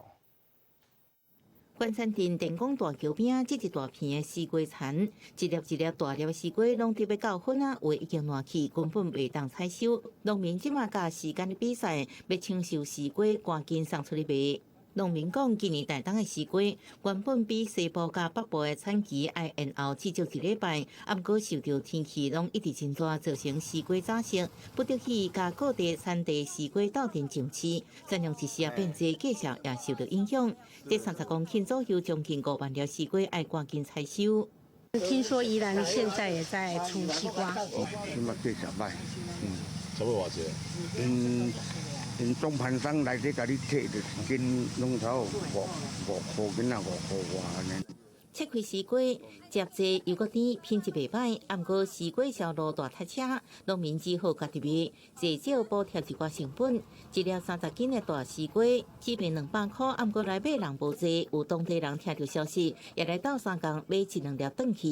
關山鎮電光大橋邊，這一大片的西瓜田，一粒一粒大粒的西瓜攏得欲到粉仔，有的已經爛去，根本袂當採收。農民這馬佮時間咧比賽，欲搶收西瓜，趕緊送出去賣。農民講，今年台東的西瓜原本比西部佮北部的產期愛延後至少一禮拜，毋過受著天氣攏一直真熱，造成西瓜早熟，不得已佮各地產地西瓜鬥陣上市，產量一時仔變濟，價數也受著影響。這30公頃左右，將近5萬粒西瓜愛趕緊採收。聽說宜蘭現在也在出西瓜。哦，這馬價數歹，差不多偌濟？𪜶𪜶中盤商來這共你提，就是斤攏頭5塊斤仔5塊外按呢。切開西瓜，汁濟又閣甜，品質袂歹。毋過西瓜銷路大塞車，農民只好家己賣，濟少補貼一寡成本。一粒30斤的大西瓜，只賣200箍，毋過來買人無濟，有當地人聽著消息，也來鬥相共買一兩粒轉去。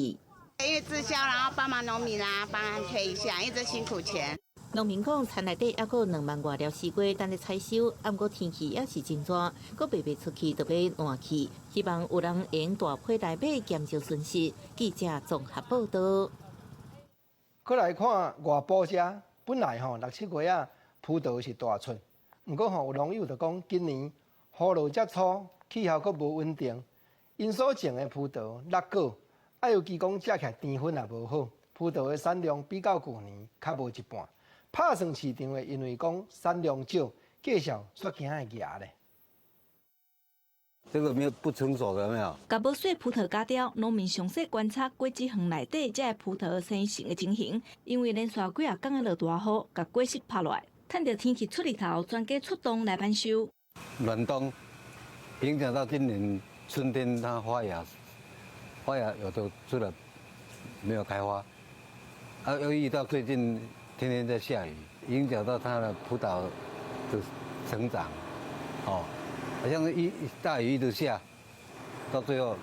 因為滯銷，然後幫忙農民啊，幫他推一下，因為這辛苦錢。農民講，田內底猶閣有2萬外粒西瓜等咧採收，毋過天氣也是真熱，閣賣袂出去，就欲爛去。希望有人會用大批來買，減少損失。記者綜合報導。閣來看外埔遮，本來吼六七月仔葡萄是大出，毋過吼有農友就講，今年雨落遮粗，氣候閣無穩定，𪜶所種的葡萄落果啊，尤其講食起來甜分也無好，葡萄的產量比較舊年較無一半。拍算市場會因為講產量少，價數煞驚會額咧。這個沒有不成熟的沒有。共無細葡萄割掉，農民詳細觀察果子園內底這個葡萄生成的情形。因為連續幾仔工的落大雨，共果實拍落來，趁著天氣出日頭，專家出動來挽收。暖冬影響到今年春天，它發芽，發芽有的出來沒有開花，啊，又遇到最近天天在下雨，影響到它的葡萄的成長，哦。好像一大雨一直下，到最後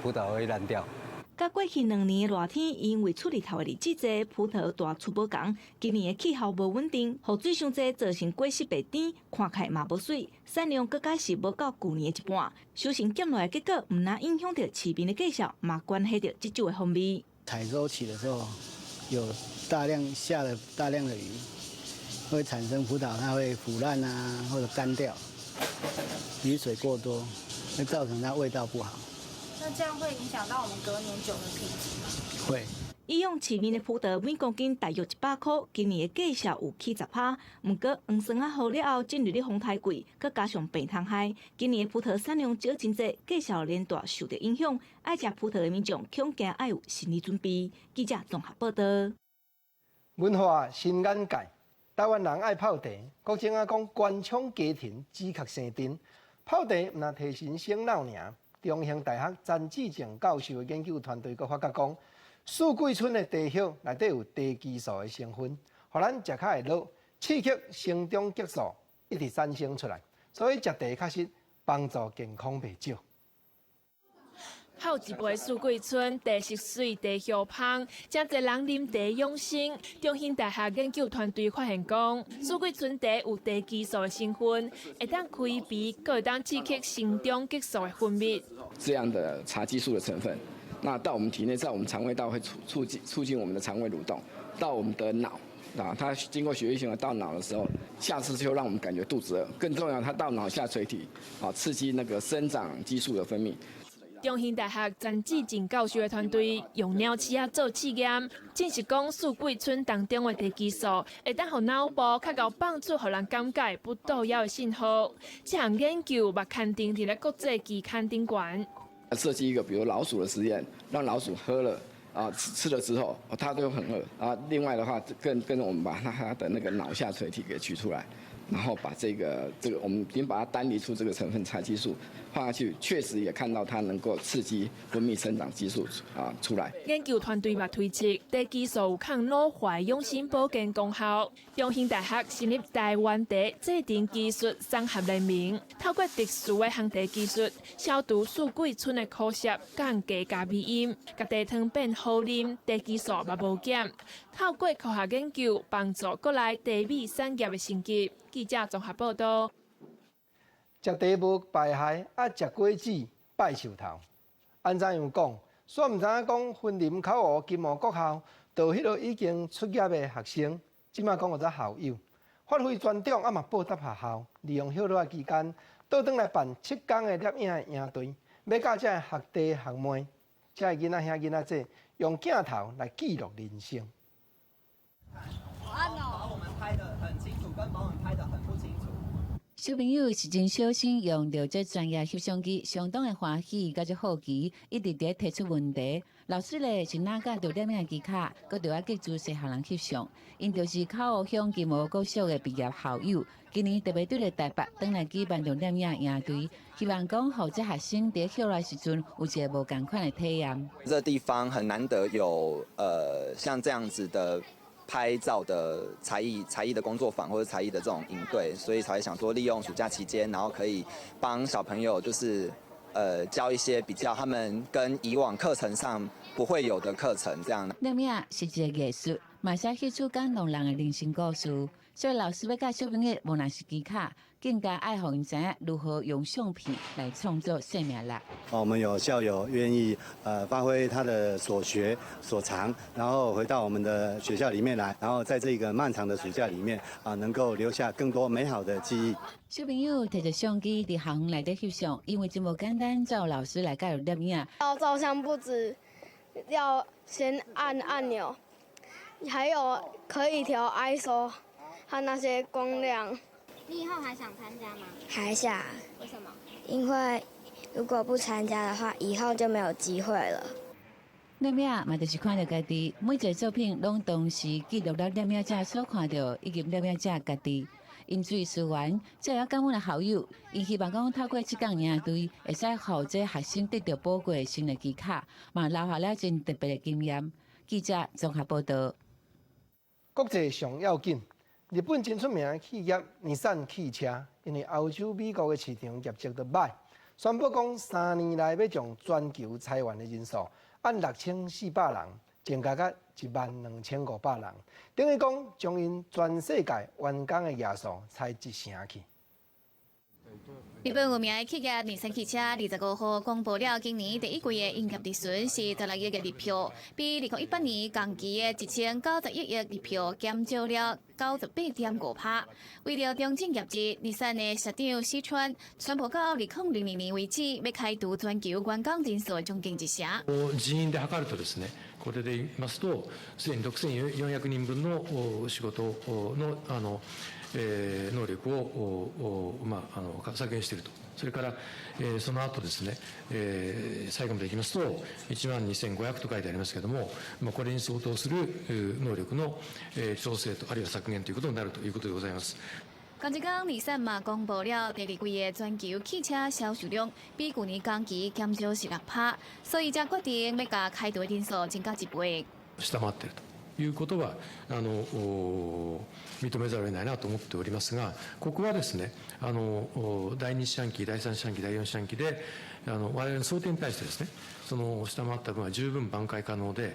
葡萄會爛掉。佮過去兩年熱天，因為出日頭的日子濟，葡萄大出無仝。今年的氣候無穩定，雨水傷濟，造成果實變甜，看起來嘛無媠，產量閣較是無夠舊年的一半。收成減落來結果，毋但影響著市面的價數，嘛關係著這酒的風味。採收期的時候，有大量下了大量的雨，會產生葡萄它會腐爛啊，或者乾掉。雨水過多，會造成它味道不好。那這樣會影響到我們隔年酒的品質嗎？會。以往市面的葡萄每公斤大約100塊，今年的價數有起10%。毋過黃酸仔雨了後進入咧風颱季，閣加上病蟲害，今年的葡萄產量少真濟，價數連帶受著影響。愛食葡萄的民眾恐驚愛有心理準備。記者綜合報道。文化新眼界，台灣人愛泡茶，國前仔講官腔家庭止殼生甜，泡茶毋但提神醒腦爾。中興大學詹志正教授的研究團隊閣發覺講，四季春的茶葉內底有茶激素的成分，予咱食較會餓，刺激生長激素一直產生出來，所以食茶確實幫助健康袂少。泡一杯四季春，茶色媠，茶葉芳，誠濟人啉茶養生。中興大學研究團隊發現講，四季春茶有茶激素的成分，會當開鼻，閣會當刺激生長激素的分泌。這樣的茶激素的成分，那到我們體內，在我們腸胃道會促進我們的腸胃蠕動，到我們的腦啊，它經過血液循環到腦的時候，下次就讓我們感覺肚子餓。更重要，它到腦下垂體，啊，刺激那個生長激素的分泌。中興大學詹志靜教授的團隊用鳥鼠仔做試驗，證實講四季春當中的茶激素會當予腦部較𠢕放出予人感覺會肚枵的信號。這項研究嘛刊登佇咧國際期刊頂懸。設計一個，比如老鼠的實驗，讓老鼠喝了啊吃了之後，它都很餓啊。另外的話，更我們把它的那個腦下垂體給取出來，然後把這個，我們已經把它單離出這個成分茶激素放下去，確實也看到它能夠刺激分泌生長激素啊出來。研究團隊嘛推測，茶激素有抗老化養生保健功效。中興大學成立台灣茶製程技術產業聯盟，透過特殊的烘茶技術，消除四季春的苦澀，降低咖啡因，共茶湯變好啉，茶激素嘛無減。透過科學研究，幫助國內茶米產業的升級。記者綜合報道。食茶無排害，啊食果子拜壽頭。按怎樣講？煞毋知影講雲林口湖金湖國校，到彼个已經出業的學生，這馬講號做校友，發揮專長，啊嘛報答學校，利用歇熱期間，倒轉來辦7天的攝影營隊，欲教這个學弟學妹，這个囡仔兄囡仔姊，用鏡頭來記錄人生。把我們拍得很清楚，跟把我們拍得很不清楚。小朋友是真小心用著這專業翕相機，相當的歡喜，佮這好奇，一直佇提出問題。老師咧是哪教著攝影技巧，閣著愛記住細漢人翕相。𪜶就是口湖鄉金湖國小的畢業校友，今年特別對咧台北轉來舉辦著攝影營隊，希望講予這學生佇歇熱時陣有一個無仝款的體驗。這個地方很難得有像這樣子的拍照的才藝的工作坊或者才藝的這種營隊，所以才會想說利用暑假期間，然後可以幫小朋友就是教一些比較他們跟以往課程上不會有的課程，這樣。攝影是一個藝術，嘛會使寫出感動人的人生故事。所以老師欲教小朋友，無但是技巧，更加愛予𪜶知影如何用相片來創造生命力。我們有校友願意發揮他的所學所長，然後回到我們的學校裡面來，然後在這個漫長的暑假裡面啊，能夠留下更多美好的記憶。小朋友提著相機佇校園內底翕相，因為真無簡單，才有老師來教導攝影。要照相不止要先按按鈕，還有可以調 ISO 和那些光亮。你以後還想參加嗎？還想。為什麼？因為如果不參加的話，以後就沒有機會了。攝影嘛，就是看著家己，每一个作品攏同時記錄了攝影者所看著以及攝影者家己。𪜶水思源，這會感恩的校友，𪜶希望講透過這工營隊，會使予這學生得著寶貴的心理技巧，嘛留下了真特別的經驗。記者綜合報導。國際上要緊，日本真出名的企業日產汽車，因為歐洲、美國的市場業績都䆀，宣布講3年內欲將全球裁員的人數按6400人增加到1萬2500人，等於講將𪜶全世界員工的額數裁一成去。日本有名的企業日產汽車25號公布了今年第一季的營業利潤是16億的日票，比2018年同期的1091億日票減少了98.5%。為了重整業績，日產的社長西川宣布到2022年為止，欲開除全球員工人數將近一成。人員で計るとですね、これで言いますと、すでに6400人分の仕事の能力をまあ削減していると。それからその後ですね、最後までいきますと1万2500と書いてありますけれども、まあこれに相当する能力の調整とあるいは削減ということになるということでございます。仝一工，日產嘛公布了第二季的全球汽車銷售量比舊年同期減少16%，所以才決定欲共開除的人數增加一倍。下回っているということは認めざるを得ないなと思っておりますが、ここはですね、第2四半期、第3四半期、第4四半期で我々の想定に対してですね、その下回った分は十分挽回可能で。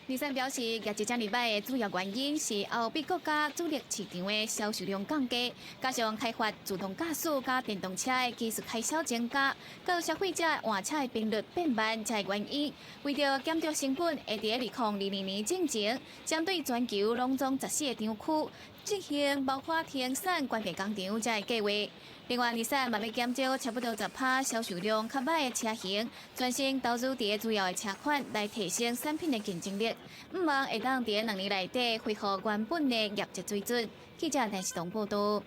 日產表示，業績遮爾䆀的主要原因是歐美國家主力市場的銷售量降低，加上開發自動駕駛佮電動車的技術開銷增加，佮消費者換車的頻率變慢，才是原因。為著減少成本，會佇2022年進前，針對全球攏總14個廠區執行包括停產、關閉工廠這个計畫。另外，日產嘛欲減少差不多10%銷售量較䆀的車型，專心投資佇主要的車款來提升產品的競爭力。向望會當佇2年內底恢復原本的業績水準。記者陳世東報導。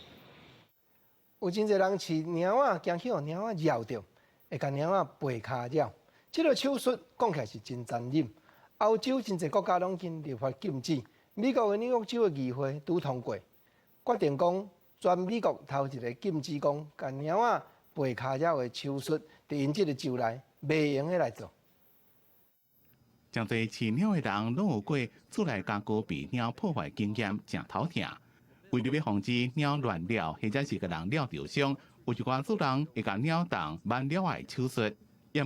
有真濟人飼貓仔，驚去予貓仔咬著，會共貓仔拔跤爪。這个手術講起來是真殘忍。歐洲真濟國家攏已經立法禁止，美國的紐約州的議會拄通過，決定講全美國頭一个禁止講共貓仔拔跤爪的手術，佇𪜶這个州內袂用得來做。真濟飼貓的人攏有過厝內家具被貓破壞經驗，誠頭疼。為著欲防止貓亂咬，或者是共人咬著傷，有一寡主人會共貓動挽鳥仔的手術。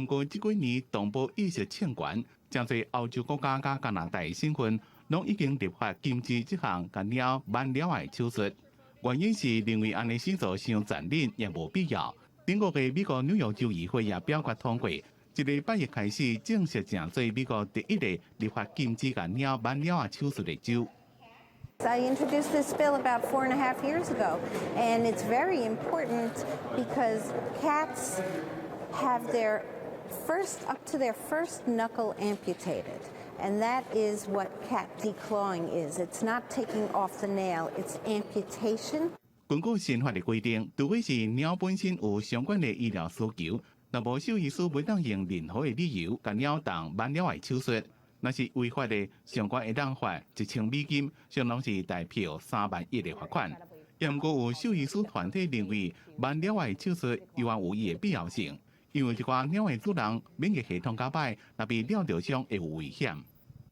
毋過這幾年動保意識衝懸，誠濟歐洲國家佮加拿大的省份攏已經立法禁止這項共貓挽鳥仔的手術。原因是認為按呢死做傷殘忍，也無必要。頂個月美國紐約州議會也表決通過，這禮拜一開始正式成做美國第一個立法禁止共貓挽鳥仔手術的州。 I introduced this bill about 4.5 years ago, and it's very important because cats have their first, up to their first knuckle amputated. And that is what cat declawing is. It's not taking off the nail, it's amputation. 根據新法的規定，除非是貓本身有相關的醫療需求，若無獸醫師袂當用任何的理由共貓動挽鳥仔的手術。若是違法的，上懸會當罰1000美金，相當是台幣3萬1的罰款。毋過有獸醫師團體認為，挽鳥仔的手術猶原有伊的必要性，因為一寡貓的主人免疫系統較䆀，若被咬著傷會有危險。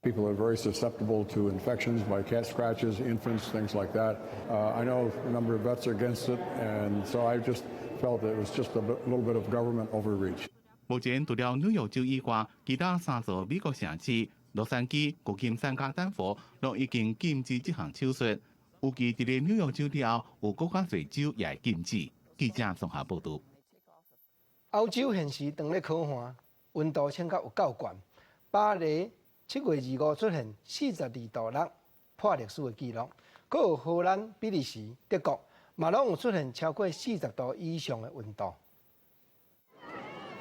People are very susceptible to infections by cat scratches, infants, things like that. I know a number of vets are against it, and so I just felt that it was just a little bit of government overreach. 目前除了紐約州以外，其他三座美國城市洛杉磯、舊金山佮丹佛，攏已經禁止這項手術。預計佇咧紐約州了後，有閣較濟州也會禁止。記者綜合報導。歐洲現時當咧苦旱，溫度升到有夠懸。巴黎7月25出現42.6度，破歷史的紀錄。閣有荷蘭、比利時、德國，嘛攏有出現超過40度以上的溫度。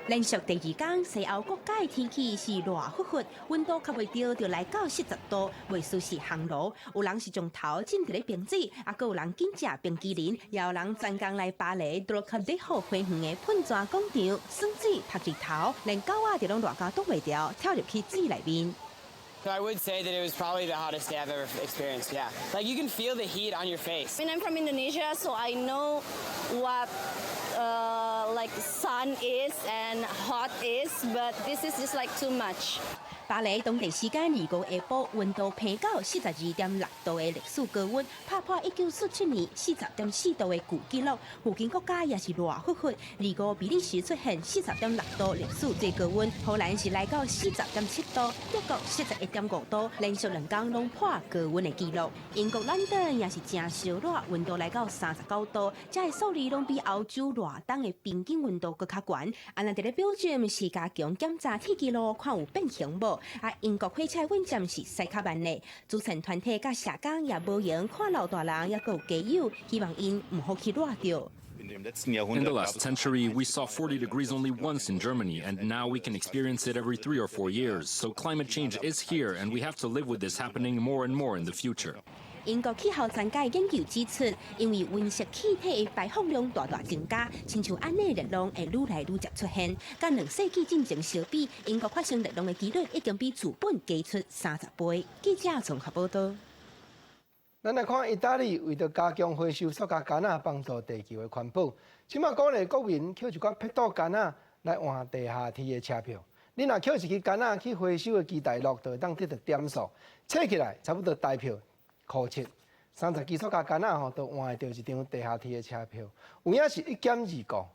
連續第二天，西歐國家的天氣是熱乎乎，溫度較袂著就來到40度，袂輸是烘爐。有人是將頭浸佇咧冰水，啊，閣有人緊食冰淇淋，也有人專工來巴黎特羅卡德羅花園的噴泉廣場耍水曬日頭，連狗仔就攏熱到擋袂牢，跳入去水內面。 I would say that it was probably the hottest day I've ever experienced. Yeah, like you can feel the heat on your face. I mean, I'm from Indonesia, so I know what like sun is and hot is, but this is just like too much. 巴黎當地時間25下晡，溫度攀到42.6度的歷史高溫，拍破1947年40.4度的舊紀錄。附近國家也是熱乎乎，25比利時出現40.6度歷史最高溫，荷蘭是來到40.7度，德國41.5度，連續兩工攏破高溫的紀錄。英國倫敦也是誠燒熱，溫度來到39度，這个數字攏比歐洲熱冬的平均溫度閣較懸。啊，若佇咧表示是加強檢查鐵記錄，看有變形無？啊，英國火車運站是駛較慢的，慈善團體佮社工也無閒看老大人，猶閣有家友，希望𪜶毋好去熱著。 In the last century, we saw 40 degrees only once in Germany, and now we can experience it every 3 or 4 years. So climate change is here, and we have to live with this happening more and more in the future. 英國氣候專家研究指出，因為溫室氣體的排放量大大增加，親像按呢熱浪會愈來愈捷出現。佮2世紀進前相比，英國發生熱浪的幾率已經比日本高出30倍。記者綜合報道。咱來看意大利為著加強回收塑膠桿仔，幫助地球的環保，這馬鼓勵國民抾一寡撇肚桿仔來換地下鐵的車票。你若抾一支桿仔去回收的機台落，就會當得著點數，計起來差不多台票箍7，30支塑膠桿仔吼，就換會著一張地下鐵的車票，有影是一減二顧。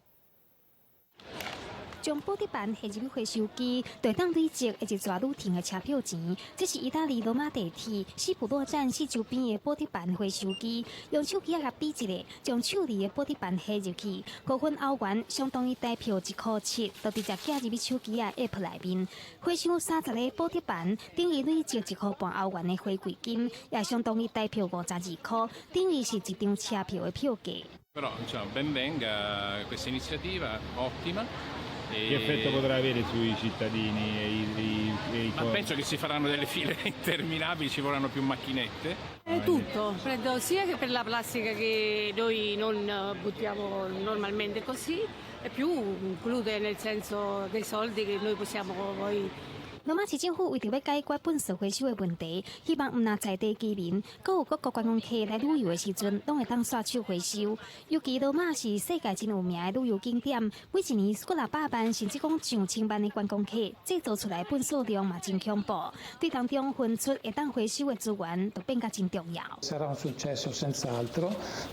將寶特瓶下入回收機，就會當累積一逝旅程的車票錢。這是意大利羅馬地鐵西普洛站四周邊的寶特瓶回收機，用手機仔共比一下，將手裡的寶特瓶下入去，5分歐元相當於台票1箍7，就直接寄入去手機仔 App 內面。回收30個寶特瓶，等於累積1箍半歐元的回饋金，也相當於台票52箍，等於是一張車票的票價。 Però insomma, ben venga questa iniziativa, ottima. Che effetto potrà avere sui cittadini e i Ma penso che si faranno delle file interminabili, ci vorranno più macchinette. È tutto, prendo sia che per la plastica che noi non buttiamo normalmente così, e più include nel senso dei soldi che noi possiamo poi 羅馬市政府為著欲解決糞埽回收的問題，希望毋但在地居民，閣有各國觀光客來旅遊的時陣，攏會當刷手回收。尤其羅馬是世界真有名的旅遊景點，每一年幾若百萬甚至講上千萬的觀光客，製造出來糞埽量嘛真恐怖。對當中分出會當回收的資源，就變甲真重要。 Sarà un successo senz'altro,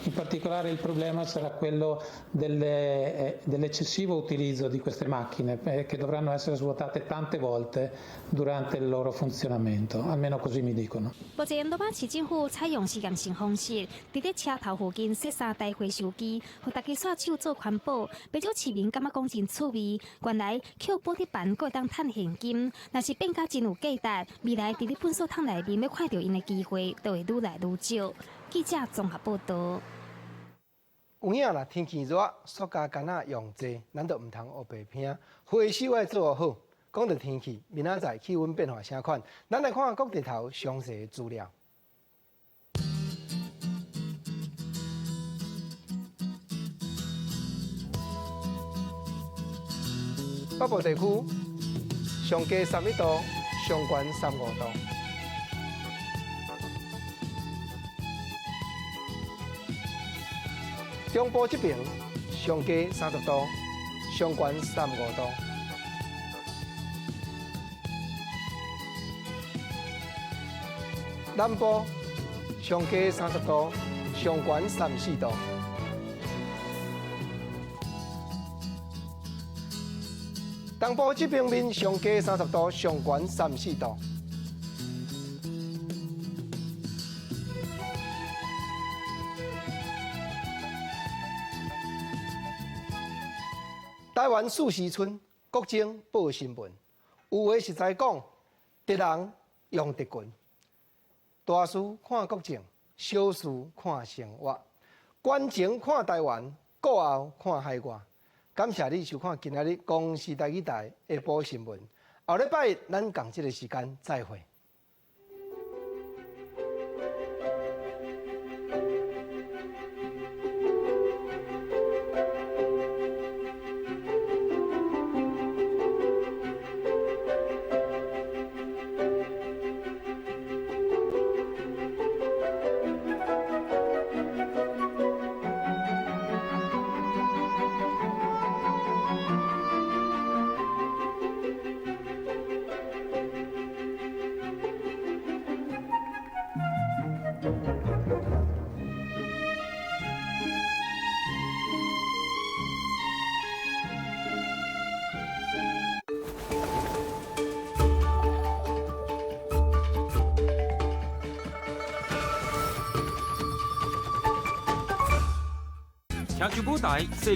in particolare il problema sarà quello dell'eccessivo utilizzo di queste macchine che dovranno essere svuotate tante volte durante il loro funzionamento, almeno così mi dicono. 目前羅馬市政府採用試驗性方式，佇咧車頭附近設三台回收機，予大家刷手做環保。不少市民感覺講真趣味，原來抾寶特瓶閣會當趁現金，若是變甲真有價值，未來佇咧糞埽桶內面欲看著𪜶的機會，就會愈來愈少。記者綜合報道。有影啦，天氣熱，塑膠桿仔用濟，咱就毋通烏白拼，回收愛做好。講著天氣，明仔載氣溫變化啥款？咱來看各地頭詳細的資料。北部地區上低31度，上懸35度。中部這邊上低30度，上懸35度。南部上低30度，上懸34度。東部這邊面上低30度，上懸34度。台灣四時春，國政報新聞，有話實在講，敵人用敵群。大事看國政，小事看生活，關情看台灣，國後看海外。感謝你收看今仔日公視台語台下晡新聞。後禮拜咱仝這个時間再會。聽就舞台，世